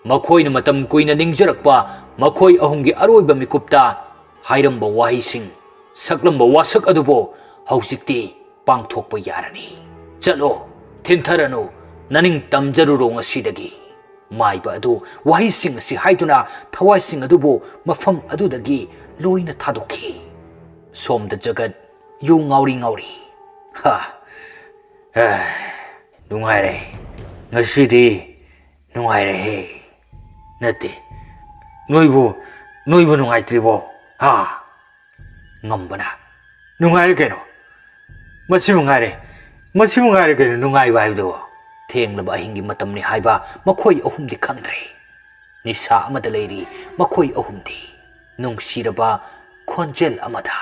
ꯃꯈꯣꯏꯅ ꯃꯇꯝ ꯀꯨꯏꯅ ꯅꯤꯡꯖꯔꯛꯄ ꯃꯈꯣꯏ ꯑꯍꯨꯝꯒꯤ ꯑꯔꯣꯏꯕ ꯃꯤꯀꯨꯞꯇ ꯍꯥꯏꯔꯝꯕ ꯋꯥꯍꯩꯁꯤꯡ, ꯁꯛꯂꯝꯕ ꯋꯥꯁꯛ ꯑꯗꯨꯕꯨ ꯍꯧꯖꯤꯛꯇꯤ ꯄꯥꯡꯊꯣꯛꯄ ꯌꯥꯔꯅꯤ꯫ ꯆꯠꯂꯣ, ꯊꯤꯟꯊꯔꯅꯨ, ꯅꯅꯤꯡ ꯇꯝꯖꯔꯨꯔꯣ ꯉꯁꯤꯗꯒꯤ꯫ ꯃꯥꯏꯕ ꯑꯗꯨ ꯋꯥꯍꯩꯁꯤꯡ ꯑꯁꯤ ꯍꯥꯏꯗꯨꯅ ꯊꯋꯥꯏꯁꯤꯡ ꯑꯗꯨꯕꯨ ꯃꯐꯝ ꯑꯗꯨꯗꯒꯤ ꯂꯣꯏꯅ ꯊꯥꯗꯣꯛꯈꯤ꯫ ꯁꯣꯝꯗ ꯖꯒꯠ ꯌꯨ ꯉꯥꯎꯔꯤ ꯉꯥꯎꯔꯤ꯫ ꯍꯥ, ꯍꯦ, ꯅꯨꯡꯉꯥꯏꯔꯦ꯫ ꯉꯁꯤꯗꯤ ꯅꯨꯡꯉꯥꯏꯔꯦꯍꯦ꯫ ꯅꯠꯇꯦ, ꯅꯣꯏꯕꯨ, ꯅꯣꯏꯕꯨ ꯅꯨꯡꯉꯥꯏꯇ꯭ꯔꯤꯕꯣ? ꯍꯥ? ꯉꯝꯕꯅ, "ꯅꯨꯡꯉꯥꯏꯔꯦ ꯀꯩꯅꯣ꯫ ꯃꯁꯤꯕꯨ ꯉꯥꯏꯔꯦ, ꯃꯁꯤꯕꯨ ꯉꯥꯏꯔꯦ ꯀꯩꯅꯣ ꯅꯨꯡꯉꯥꯏꯕ ꯍꯥꯏꯕꯗꯨꯕꯣ?" ꯊꯦꯡꯂꯕ ꯑꯍꯤꯡꯒꯤ ꯃꯇꯝꯅꯤ ꯍꯥꯏꯕ ꯃꯈꯣꯏ ꯑꯍꯨꯝꯗꯤ ꯈꯪꯗ꯭ꯔꯦ꯫ ꯅꯤꯁꯥ ꯑꯃꯗ ꯂꯩꯔꯤ ꯃꯈꯣꯏ ꯑꯍꯨꯝꯗꯤ꯫ ꯅꯨꯡꯁꯤꯔꯕ ꯈꯣꯟꯖꯦꯜ ꯑꯃꯗ,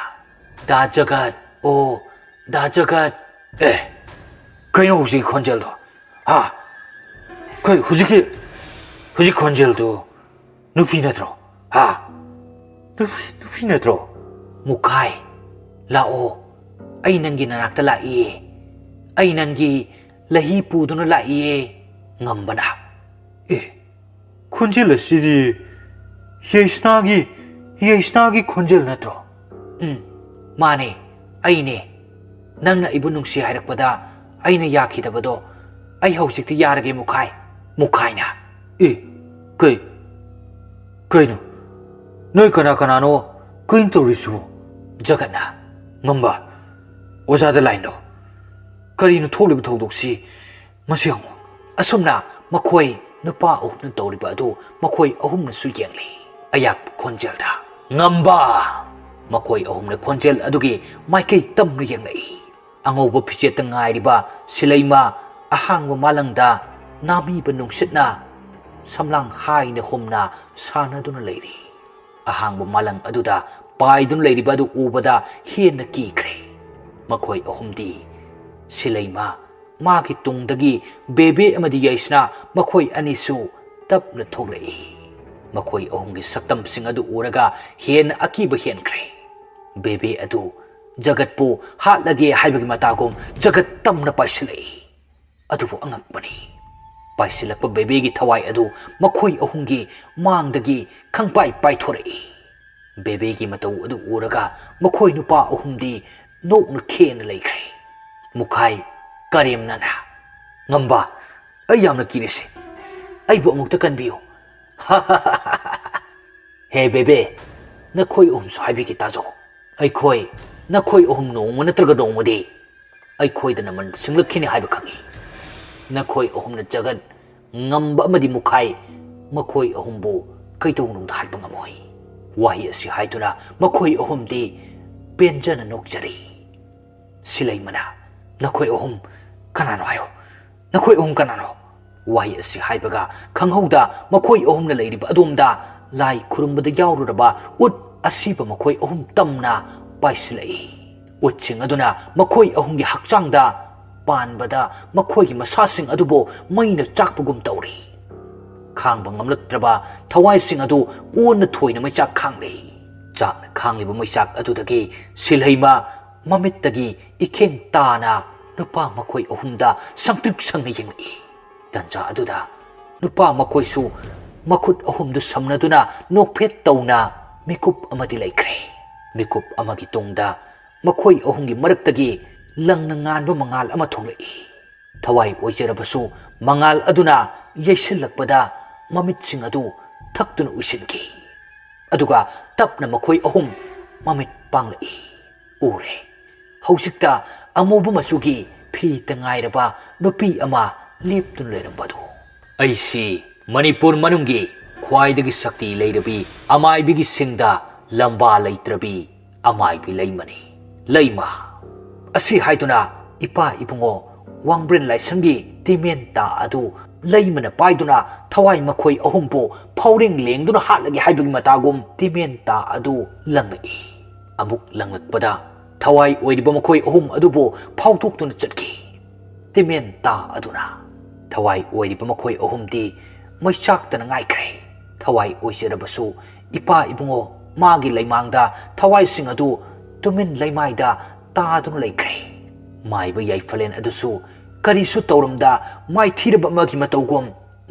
"ꯗꯥ ꯖꯒꯠ, ꯑꯣ, ꯗꯥ ꯖꯒꯠ!" ꯑꯦ, ꯀꯩꯅꯣ ꯍꯧꯖꯤꯛꯀꯤ ꯈꯣꯟꯖꯦꯜꯗꯣ? ꯍꯥ? ꯀꯩ ꯍꯧꯖꯤꯛꯀꯤ, ꯍꯧꯖꯤꯛ ꯈꯣꯟꯖꯦꯜꯗꯨ ꯅꯨꯄꯤ ꯅꯠꯇ꯭ꯔꯣ? ꯍꯥ? ꯅꯨꯄꯤ, ꯅꯨꯄꯤ ꯅꯠꯇ꯭ꯔꯣ? ꯃꯨꯈꯥꯏ, ꯂꯥꯛꯑꯣ꯫ ꯑꯩ ꯅꯪꯒꯤ ꯅꯅꯥꯛꯇ ꯂꯥꯛꯏꯌꯦ꯫ ꯑꯩ ꯅꯪꯒꯤ ꯂꯍꯤ ꯄꯨꯗꯨꯅ ꯂꯥꯛꯏꯌꯦ꯫ ꯉꯝꯕꯅ, "ꯑꯦ, ꯈꯣꯟꯖꯦꯜ ꯑꯁꯤꯗꯤ ꯌꯩꯁꯅꯥꯒꯤ, ꯌꯩꯁꯅꯥꯒꯤ ꯈꯣꯟꯖꯦꯜ ꯅꯠꯇ꯭ꯔꯣ?" "ꯎꯝ, ꯃꯥꯅꯦ, ꯑꯩꯅꯦ꯫ ꯅꯪꯅ ꯑꯩꯕꯨ ꯅꯨꯡꯁꯤ ꯍꯥꯏꯔꯛꯄꯗ ꯑꯩꯅ ꯌꯥꯈꯤꯗꯕꯗꯣ ꯑꯩ ꯍꯧꯖꯤꯛꯇꯤ ꯌꯥꯔꯒꯦ, ꯃꯨꯈꯥꯏ꯫" ꯃꯨꯈꯥꯏꯅ, "ꯑꯦ, ꯀꯩ, ꯀꯩꯅꯣ? ꯅꯣꯏ ꯀꯅꯥ ꯀꯅꯥꯅꯣ "ꯀꯩꯅꯣ ꯇꯧꯔꯤꯁꯤꯕꯨ?" ꯖꯒꯠꯅ, "ꯉꯝꯕ, ꯑꯣꯖꯥꯗ ꯂꯥꯏꯟꯗꯣ꯫ ꯀꯔꯤꯅꯣ ꯊꯣꯛꯂꯤꯕ ꯊꯧꯗꯣꯛꯁꯤ? ꯃꯁꯤ ꯌꯦꯡꯉꯨ꯫" ꯑꯁꯨꯝꯅ ꯃꯈꯣꯏ ꯅꯨꯄꯥ ꯑꯍꯨꯝꯅ ꯇꯧꯔꯤꯕ ꯑꯗꯨ ꯃꯈꯣꯏ ꯑꯍꯨꯝꯅꯁꯨ ꯌꯦꯡꯂꯤ꯫ ꯑꯌꯥꯛꯄ ꯈꯣꯟꯖꯦꯜꯗ, "ꯉꯝꯕ!" ꯃꯈꯣꯏ ꯑꯍꯨꯝꯅ ꯈꯣꯟꯖꯦꯜ ꯑꯗꯨꯒꯤ ꯃꯥꯏꯀꯩ ꯇꯝꯅ ꯌꯦꯡꯂꯛꯏ꯫ ꯑꯉꯧꯕ ꯐꯤꯖꯦꯠꯇ ꯉꯥꯏꯔꯤꯕ ꯁꯤꯂꯩꯃ ꯑꯍꯥꯡꯕ ꯃꯥꯂꯪꯗ ꯅꯥꯃꯤꯕ ꯅꯨꯡꯁꯤꯠꯅ ꯁꯝꯂꯥꯡ ꯍꯥꯏꯅ ꯍꯨꯝꯅ ꯁꯥꯟꯅꯗꯨꯅ ꯂꯩꯔꯤ꯫ ꯑꯍꯥꯡꯕ ꯃꯥꯂꯪ ꯑꯗꯨꯗ ꯄꯥꯏꯗꯨꯅ ꯂꯩꯔꯤꯕ ꯑꯗꯨ ꯎꯕꯗ ꯍꯦꯟꯅ ꯀꯤꯈ꯭ꯔꯦ꯫ ꯃꯈꯣꯏ ꯑꯍꯨꯝꯗꯤ, ꯁꯤꯂꯩꯃ, ꯃꯥꯒꯤ ꯇꯨꯡꯗꯒꯤ ꯕꯦꯕꯦ ꯑꯃꯗꯤ ꯌꯥꯏꯁꯅꯥ, ꯃꯈꯣꯏ ꯑꯅꯤꯁꯨ ꯇꯞꯅ ꯊꯣꯛꯂꯛꯏ꯫ ꯃꯈꯣꯏ ꯑꯍꯨꯝꯒꯤ ꯁꯛꯇꯝꯁꯤꯡ ꯑꯗꯨ ꯎꯔꯒ ꯍꯦꯟꯅ ꯑꯀꯤꯕ ꯍꯦꯟꯈ꯭ꯔꯦ꯫ ꯕꯦꯕꯦ ꯑꯗꯨ ꯖꯒꯠꯄꯨ ꯍꯥꯠꯂꯒꯦ ꯍꯥꯏꯕꯒꯤ ꯃꯇꯥꯒꯨꯝ ꯖꯒꯠ ꯇꯝꯅ ꯄꯥꯏꯁꯤꯜꯂꯛꯏ꯫ ꯑꯗꯨꯕꯨ ꯑꯉꯛꯄꯅꯤ, ꯄꯥꯏꯁꯤꯜꯂꯛꯄ ꯕꯦꯕꯦꯒꯤ ꯊꯋꯥꯏ ꯑꯗꯨ ꯃꯈꯣꯏ ꯑꯍꯨꯝꯒꯤ ꯃꯥꯡꯗꯒꯤ ꯈꯪꯄꯥꯏ ꯄꯥꯏꯊꯣꯔꯛꯏ꯫ ꯕꯦꯕꯦꯒꯤ ꯃꯇꯧ ꯑꯗꯨ ꯎꯔꯒ ꯃꯈꯣꯏ ꯅꯨꯄꯥ ꯑꯍꯨꯝꯗꯤ ꯅꯣꯛꯅ ꯈꯦꯅ ꯂꯩꯈ꯭ꯔꯦ꯫ ꯃꯨꯈꯥꯏ ꯀꯔꯦꯝꯅꯅ, "ꯉꯝꯕ, ꯑꯩ ꯌꯥꯝꯅ ꯀꯤꯔꯤꯁꯦ꯫ ꯑꯩꯕꯨ ꯑꯃꯨꯛꯇ ꯀꯟꯕꯤꯌꯨ꯫" "ꯍꯦ ꯕꯦꯕꯦ, ꯅꯈꯣꯏ ꯑꯍꯨꯝꯁꯨ ꯍꯥꯏꯕꯤꯒꯦ ꯇꯥꯖꯧ꯫ ꯑꯩꯈꯣꯏ, ꯅꯈꯣꯏ ꯑꯍꯨꯝ ꯅꯣꯡꯃ ꯅꯠꯇ꯭ꯔꯒ ꯅꯣꯡꯃꯗꯤ ꯑꯩꯈꯣꯏꯗ ꯅꯃꯟ ꯁꯤꯡꯂꯛꯈꯤꯅꯤ ꯍꯥꯏꯕ ꯈꯪꯏ꯫ ꯅꯈꯣꯏ ꯑꯍꯨꯝꯅ ꯖꯒꯠ, ꯉꯝꯕ ꯑꯃꯗꯤ ꯃꯨꯈꯥꯏ, ꯃꯈꯣꯏ ꯑꯍꯨꯝꯕꯨ ꯀꯩꯗꯧꯅꯨꯡꯗ ꯍꯥꯠꯄ ꯉꯝꯃꯣꯏ꯫" ꯋꯥꯍꯩ ꯑꯁꯤ ꯍꯥꯏꯗꯨꯅ ꯃꯈꯣꯏ ꯑꯍꯨꯝꯗꯤ ꯄꯦꯟꯖꯅ ꯅꯣꯛꯆꯔꯤ꯫ ꯁꯤꯂꯩꯃꯅ, "ꯅꯈꯣꯏ ꯑꯍꯨꯝ ꯀꯅꯥꯅꯣ ꯍꯥꯏꯌꯨ, ꯅꯈꯣꯏ ꯑꯍꯨꯝ ꯀꯅꯥꯅꯣ?" ꯋꯥꯍꯩ ꯑꯁꯤ ꯍꯥꯏꯕꯒ ꯈꯪꯍꯧꯗ ꯃꯈꯣꯏ ꯑꯍꯨꯝꯅ ꯂꯩꯔꯤꯕ ꯑꯗꯣꯝꯗ ꯂꯥꯏ ꯈꯨꯔꯨꯝꯕꯗ ꯌꯥꯎꯔꯨꯔꯕ ꯎꯠ ꯑꯁꯤꯕ ꯃꯈꯣꯏ ꯑꯍꯨꯝ ꯇꯝꯅ ꯄꯥꯏꯁꯤꯜꯂꯛꯏ꯫ ꯎꯠꯁꯤꯡ ꯑꯗꯨꯅ ꯃꯈꯣꯏ ꯑꯍꯨꯝꯒꯤ ꯍꯛꯆꯥꯡꯗ ꯄꯥꯟꯕꯗ ꯃꯈꯣꯏꯒꯤ ꯃꯁꯥꯁꯤꯡ ꯑꯗꯨꯕꯨ ꯃꯩꯅ ꯆꯥꯛꯄꯒꯨꯝ ꯇꯧꯔꯤ꯫ ꯈꯥꯡꯕ ꯉꯝꯂꯛꯇ꯭ꯔꯕ ꯊꯋꯥꯏꯁꯤꯡ ꯑꯗꯨ ꯑꯣꯟꯅ ꯊꯣꯏꯅ ꯃꯩꯆꯥꯛ ꯈꯥꯡꯂꯤ꯫ ꯆꯥꯛꯅ ꯈꯥꯡꯂꯤꯕ ꯃꯩꯆꯥꯛ ꯑꯗꯨꯗꯒꯤ ꯁꯤꯜꯍꯩꯃ ꯃꯃꯤꯠꯇꯒꯤ ꯏꯈꯦꯡ ꯇꯥꯅ ꯅꯨꯄꯥ ꯃꯈꯣꯏ ꯑꯍꯨꯝꯗ ꯁꯪꯇ꯭ꯔꯤꯛ ꯁꯪꯅ ꯌꯦꯡꯂꯛꯏ꯫ ꯇꯟꯖꯥ ꯑꯗꯨꯗ ꯅꯨꯄꯥ ꯃꯈꯣꯏꯁꯨ ꯃꯈꯨꯠ ꯑꯍꯨꯝꯗꯨ ꯁꯝꯅꯗꯨꯅ ꯅꯣꯛꯐꯦꯠ ꯇꯧꯅ ꯃꯤꯀꯨꯞ ꯑꯃꯗꯤ ꯂꯩꯈ꯭ꯔꯦ꯫ ꯃꯤꯀꯨꯞ ꯑꯃꯒꯤ ꯇꯨꯡꯗ ꯃꯈꯣꯏ ꯑꯍꯨꯝꯒꯤ ꯃꯔꯛꯇꯒꯤ ꯂꯪꯅ ꯉꯥꯟꯕ ꯃꯉꯥꯜ ꯑꯃ ꯊꯣꯛꯂꯛꯏ꯫ ꯊꯋꯥꯏ ꯑꯣꯏꯖꯔꯕꯁꯨ ꯃꯉꯥꯜ ꯑꯗꯨꯅ ꯌꯩꯁꯤꯜꯂꯛꯄꯗ ꯃꯃꯤꯠꯁꯤꯡ ꯑꯗꯨ ꯊꯛꯇꯨꯅ ꯎꯏꯁꯤꯟꯈꯤ꯫ ꯑꯗꯨꯒ ꯇꯞꯅ ꯃꯈꯣꯏ ꯑꯍꯨꯝ ꯃꯃꯤꯠ ꯄꯥꯡꯂꯛꯏ꯫ ꯎꯔꯦ꯫ ꯍꯧꯖꯤꯛꯇ ꯑꯃꯨꯕ ꯃꯆꯨꯒꯤ ꯐꯤꯇ ꯉꯥꯏꯔꯕ ꯅꯨꯄꯤ ꯑꯃ ꯂꯦꯞꯇꯨꯅ ꯂꯩꯔꯝꯕꯗꯨ꯫ ꯑꯩꯁꯤ ꯃꯅꯤꯄꯨꯔ ꯃꯅꯨꯡꯒꯤ ꯈ꯭ꯋꯥꯏꯗꯒꯤ ꯁꯛꯇꯤ ꯂꯩꯔꯕꯤ ꯑꯃꯥꯏꯕꯤꯒꯤ ꯁꯤꯡꯗ ꯂꯝꯕꯥ ꯂꯩꯇ꯭ꯔꯕꯤ ꯑꯃꯥꯏꯕꯤ ꯂꯩꯃꯅꯤ꯫ ꯂꯩꯃ꯫ ꯑꯁꯤ ꯍꯥꯏꯗꯨꯅ ꯏꯄꯥ ꯏꯕꯨꯡꯉꯣ ꯋꯥꯡꯕ꯭ꯔꯦꯟ ꯂꯥꯏꯁꯪꯒꯤ ꯇꯤꯃꯦꯟ ꯇꯥ ꯑꯗꯨ ꯂꯩꯃꯅ ꯄꯥꯏꯗꯨꯅ ꯊꯋꯥꯏ ꯃꯈꯣꯏ ꯑꯍꯨꯝꯕꯨ ꯐꯥꯎꯔꯦꯡ ꯂꯦꯡꯗꯨꯅ ꯍꯥꯠꯂꯒꯦ ꯍꯥꯏꯕꯒꯤ ꯃꯇꯥꯒꯨꯝ ꯇꯤꯃꯦꯟ ꯇꯥ ꯑꯗꯨ ꯂꯪꯂꯛꯏ꯫ ꯑꯃꯨꯛ ꯂꯪꯂꯛꯄꯗ ꯊꯋꯥꯏ ꯑꯣꯏꯔꯤꯕ ꯃꯈꯣꯏ ꯑꯍꯨꯝ ꯑꯗꯨꯕꯨ ꯐꯥꯎꯗꯣꯛꯇꯨꯅ ꯆꯠꯈꯤ꯫ ꯇꯤꯃꯦꯟ ꯇꯥ ꯑꯗꯨꯅ ꯊꯋꯥꯏ ꯑꯣꯏꯔꯤꯕ ꯃꯈꯣꯏ ꯑꯍꯨꯝꯗꯤ ꯃꯩꯆꯥꯛꯇꯅ ꯉꯥꯏꯈ꯭ꯔꯦ꯫ ꯊꯋꯥꯏ ꯑꯣꯏꯖꯔꯕꯁꯨ ꯏꯄꯥ ꯏꯕꯨꯡꯉꯣ ꯃꯥꯒꯤ ꯂꯩꯃꯥꯡꯗ ꯊꯋꯥꯏꯁꯤꯡ ꯑꯗꯨ ꯇꯨꯃꯤꯟ ꯂꯩꯃꯥꯏꯗ ꯇꯥꯗꯨꯅ ꯂꯩꯈ꯭ꯔꯦ꯫ ꯃꯥꯏꯕ ꯌꯥꯏꯐꯂꯦꯟ ꯑꯗꯨꯁꯨ ꯀꯔꯤꯁꯨ ꯇꯧꯔꯝꯗ ꯃꯥꯏꯊꯤꯔꯕ ꯑꯃꯒꯤ ꯃꯇꯧꯒꯨꯝ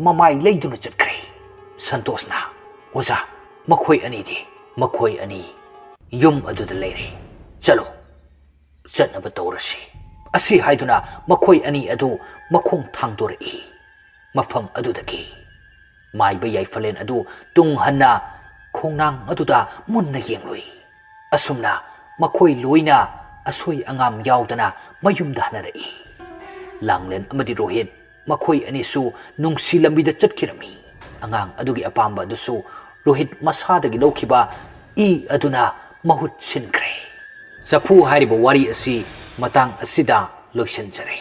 ꯃꯃꯥꯏ ꯂꯩꯗꯨꯅ ꯆꯠꯈ꯭ꯔꯦ꯫ ꯁꯟꯇꯣꯁꯅ, "ꯑꯣꯖꯥ, ꯃꯈꯣꯏ ꯑꯅꯤꯗꯤ?" "ꯃꯈꯣꯏ ꯑꯅꯤ ꯌꯨꯝ ꯑꯗꯨꯗ ꯂꯩꯔꯦ꯫ ꯆꯠꯂꯣ, ꯆꯠꯅꯕ ꯇꯧꯔꯁꯤ"꯫ ꯑꯁꯤ ꯍꯥꯏꯗꯨꯅ ꯃꯈꯣꯏ ꯑꯅꯤ ꯑꯗꯨ ꯃꯈꯣꯡ ꯊꯥꯡꯗꯣꯔꯛꯏ꯫ ꯃꯐꯝ ꯑꯗꯨꯗꯒꯤ ꯃꯥꯏꯕ ꯌꯥꯏꯐꯂꯦꯟ ꯑꯗꯨ ꯇꯨꯡ ꯍꯟꯅ ꯈꯣꯡꯅꯥꯡ ꯑꯗꯨꯗ ꯃꯨꯟꯅ ꯌꯦꯡꯂꯨꯏ꯫ ꯑꯁꯨꯝꯅ ꯃꯈꯣꯏ ꯂꯣꯏꯅ ꯑꯁꯣꯏ ꯑꯉꯥꯝ ꯌꯥꯎꯗꯅ ꯃꯌꯨꯝꯗ ꯍꯟꯅꯔꯛꯏ꯫ ꯂꯥꯡꯂꯦꯟ ꯑꯃꯗꯤ ꯔꯣꯍꯤꯠ ꯃꯈꯣꯏ ꯑꯅꯤꯁꯨ ꯅꯨꯡꯁꯤ ꯂꯝꯕꯤꯗ ꯆꯠꯈꯤꯔꯝꯃꯤ꯫ ꯑꯉꯥꯡ ꯑꯗꯨꯒꯤ ꯑꯄꯥꯝꯕ ꯑꯗꯨꯁꯨ ꯔꯣꯍꯤꯠ ꯃꯁꯥꯗꯒꯤ ꯂꯧꯈꯤꯕ ꯏ ꯑꯗꯨꯅ ꯃꯍꯨꯠ ꯁꯤꯟꯈ꯭ꯔꯦ꯫ ꯆꯐꯨ ꯍꯥꯏꯔꯤꯕ ꯋꯥꯔꯤ ꯑꯁꯤ ꯃꯇꯥꯡ ꯑꯁꯤꯗ ꯂꯣꯏꯁꯤꯟꯖꯔꯦ꯫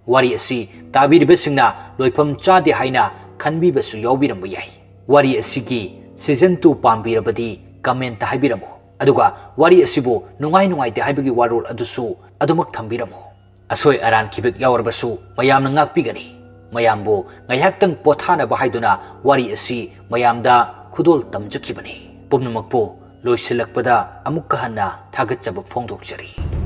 ꯋꯥꯔꯤ ꯑꯁꯤ ꯇꯥꯕꯤꯔꯤꯕꯁꯤꯡꯅ ꯂꯣꯏꯐꯝ ꯆꯥꯗꯦ ꯍꯥꯏꯅ ꯈꯟꯕꯤꯕꯁꯨ ꯌꯥꯎꯕꯤꯔꯝꯕ ꯌꯥꯏ꯫ ꯋꯥꯔꯤ ꯑꯁꯤꯒꯤ season two ꯄꯥꯝꯕꯤꯔꯕꯗꯤ comment ꯍꯥꯏꯕꯤꯔꯝꯃꯨ꯫ ꯑꯗꯨꯒ ꯋꯥꯔꯤ ꯑꯁꯤꯕꯨ ꯅꯨꯡꯉꯥꯏ ꯅꯨꯡꯉꯥꯏꯇꯦ ꯍꯥꯏꯕꯒꯤ ꯋꯥꯔꯣꯜ ꯑꯗꯨꯁꯨ ꯑꯗꯨꯃꯛ ꯊꯝꯕꯤꯔꯝꯃꯨ꯫ ꯑꯁꯣꯏ ꯑꯔꯥꯟ ꯈꯤꯕꯦꯛ ꯌꯥꯎꯔꯕꯁꯨ ꯃꯌꯥꯝꯅ ꯉꯥꯛꯄꯤꯒꯅꯤ꯫ ꯃꯌꯥꯝꯕꯨ ꯉꯥꯏꯍꯥꯛꯇꯪ ꯄꯣꯊꯥꯅꯕ ꯍꯥꯏꯗꯨꯅ ꯋꯥꯔꯤ ꯑꯁꯤ ꯃꯌꯥꯝꯗ ꯈꯨꯗꯣꯜ ꯇꯝꯖꯈꯤꯕꯅꯤ꯫ ꯄꯨꯝꯅꯃꯛꯄꯨ ꯂꯣꯏꯁꯤꯜꯂꯛꯄꯗ ꯑꯃꯨꯛꯀ ꯍꯟꯅ ꯊꯥꯒꯠꯆꯕ ꯐꯣꯡꯗꯣꯛꯆꯔꯤ꯫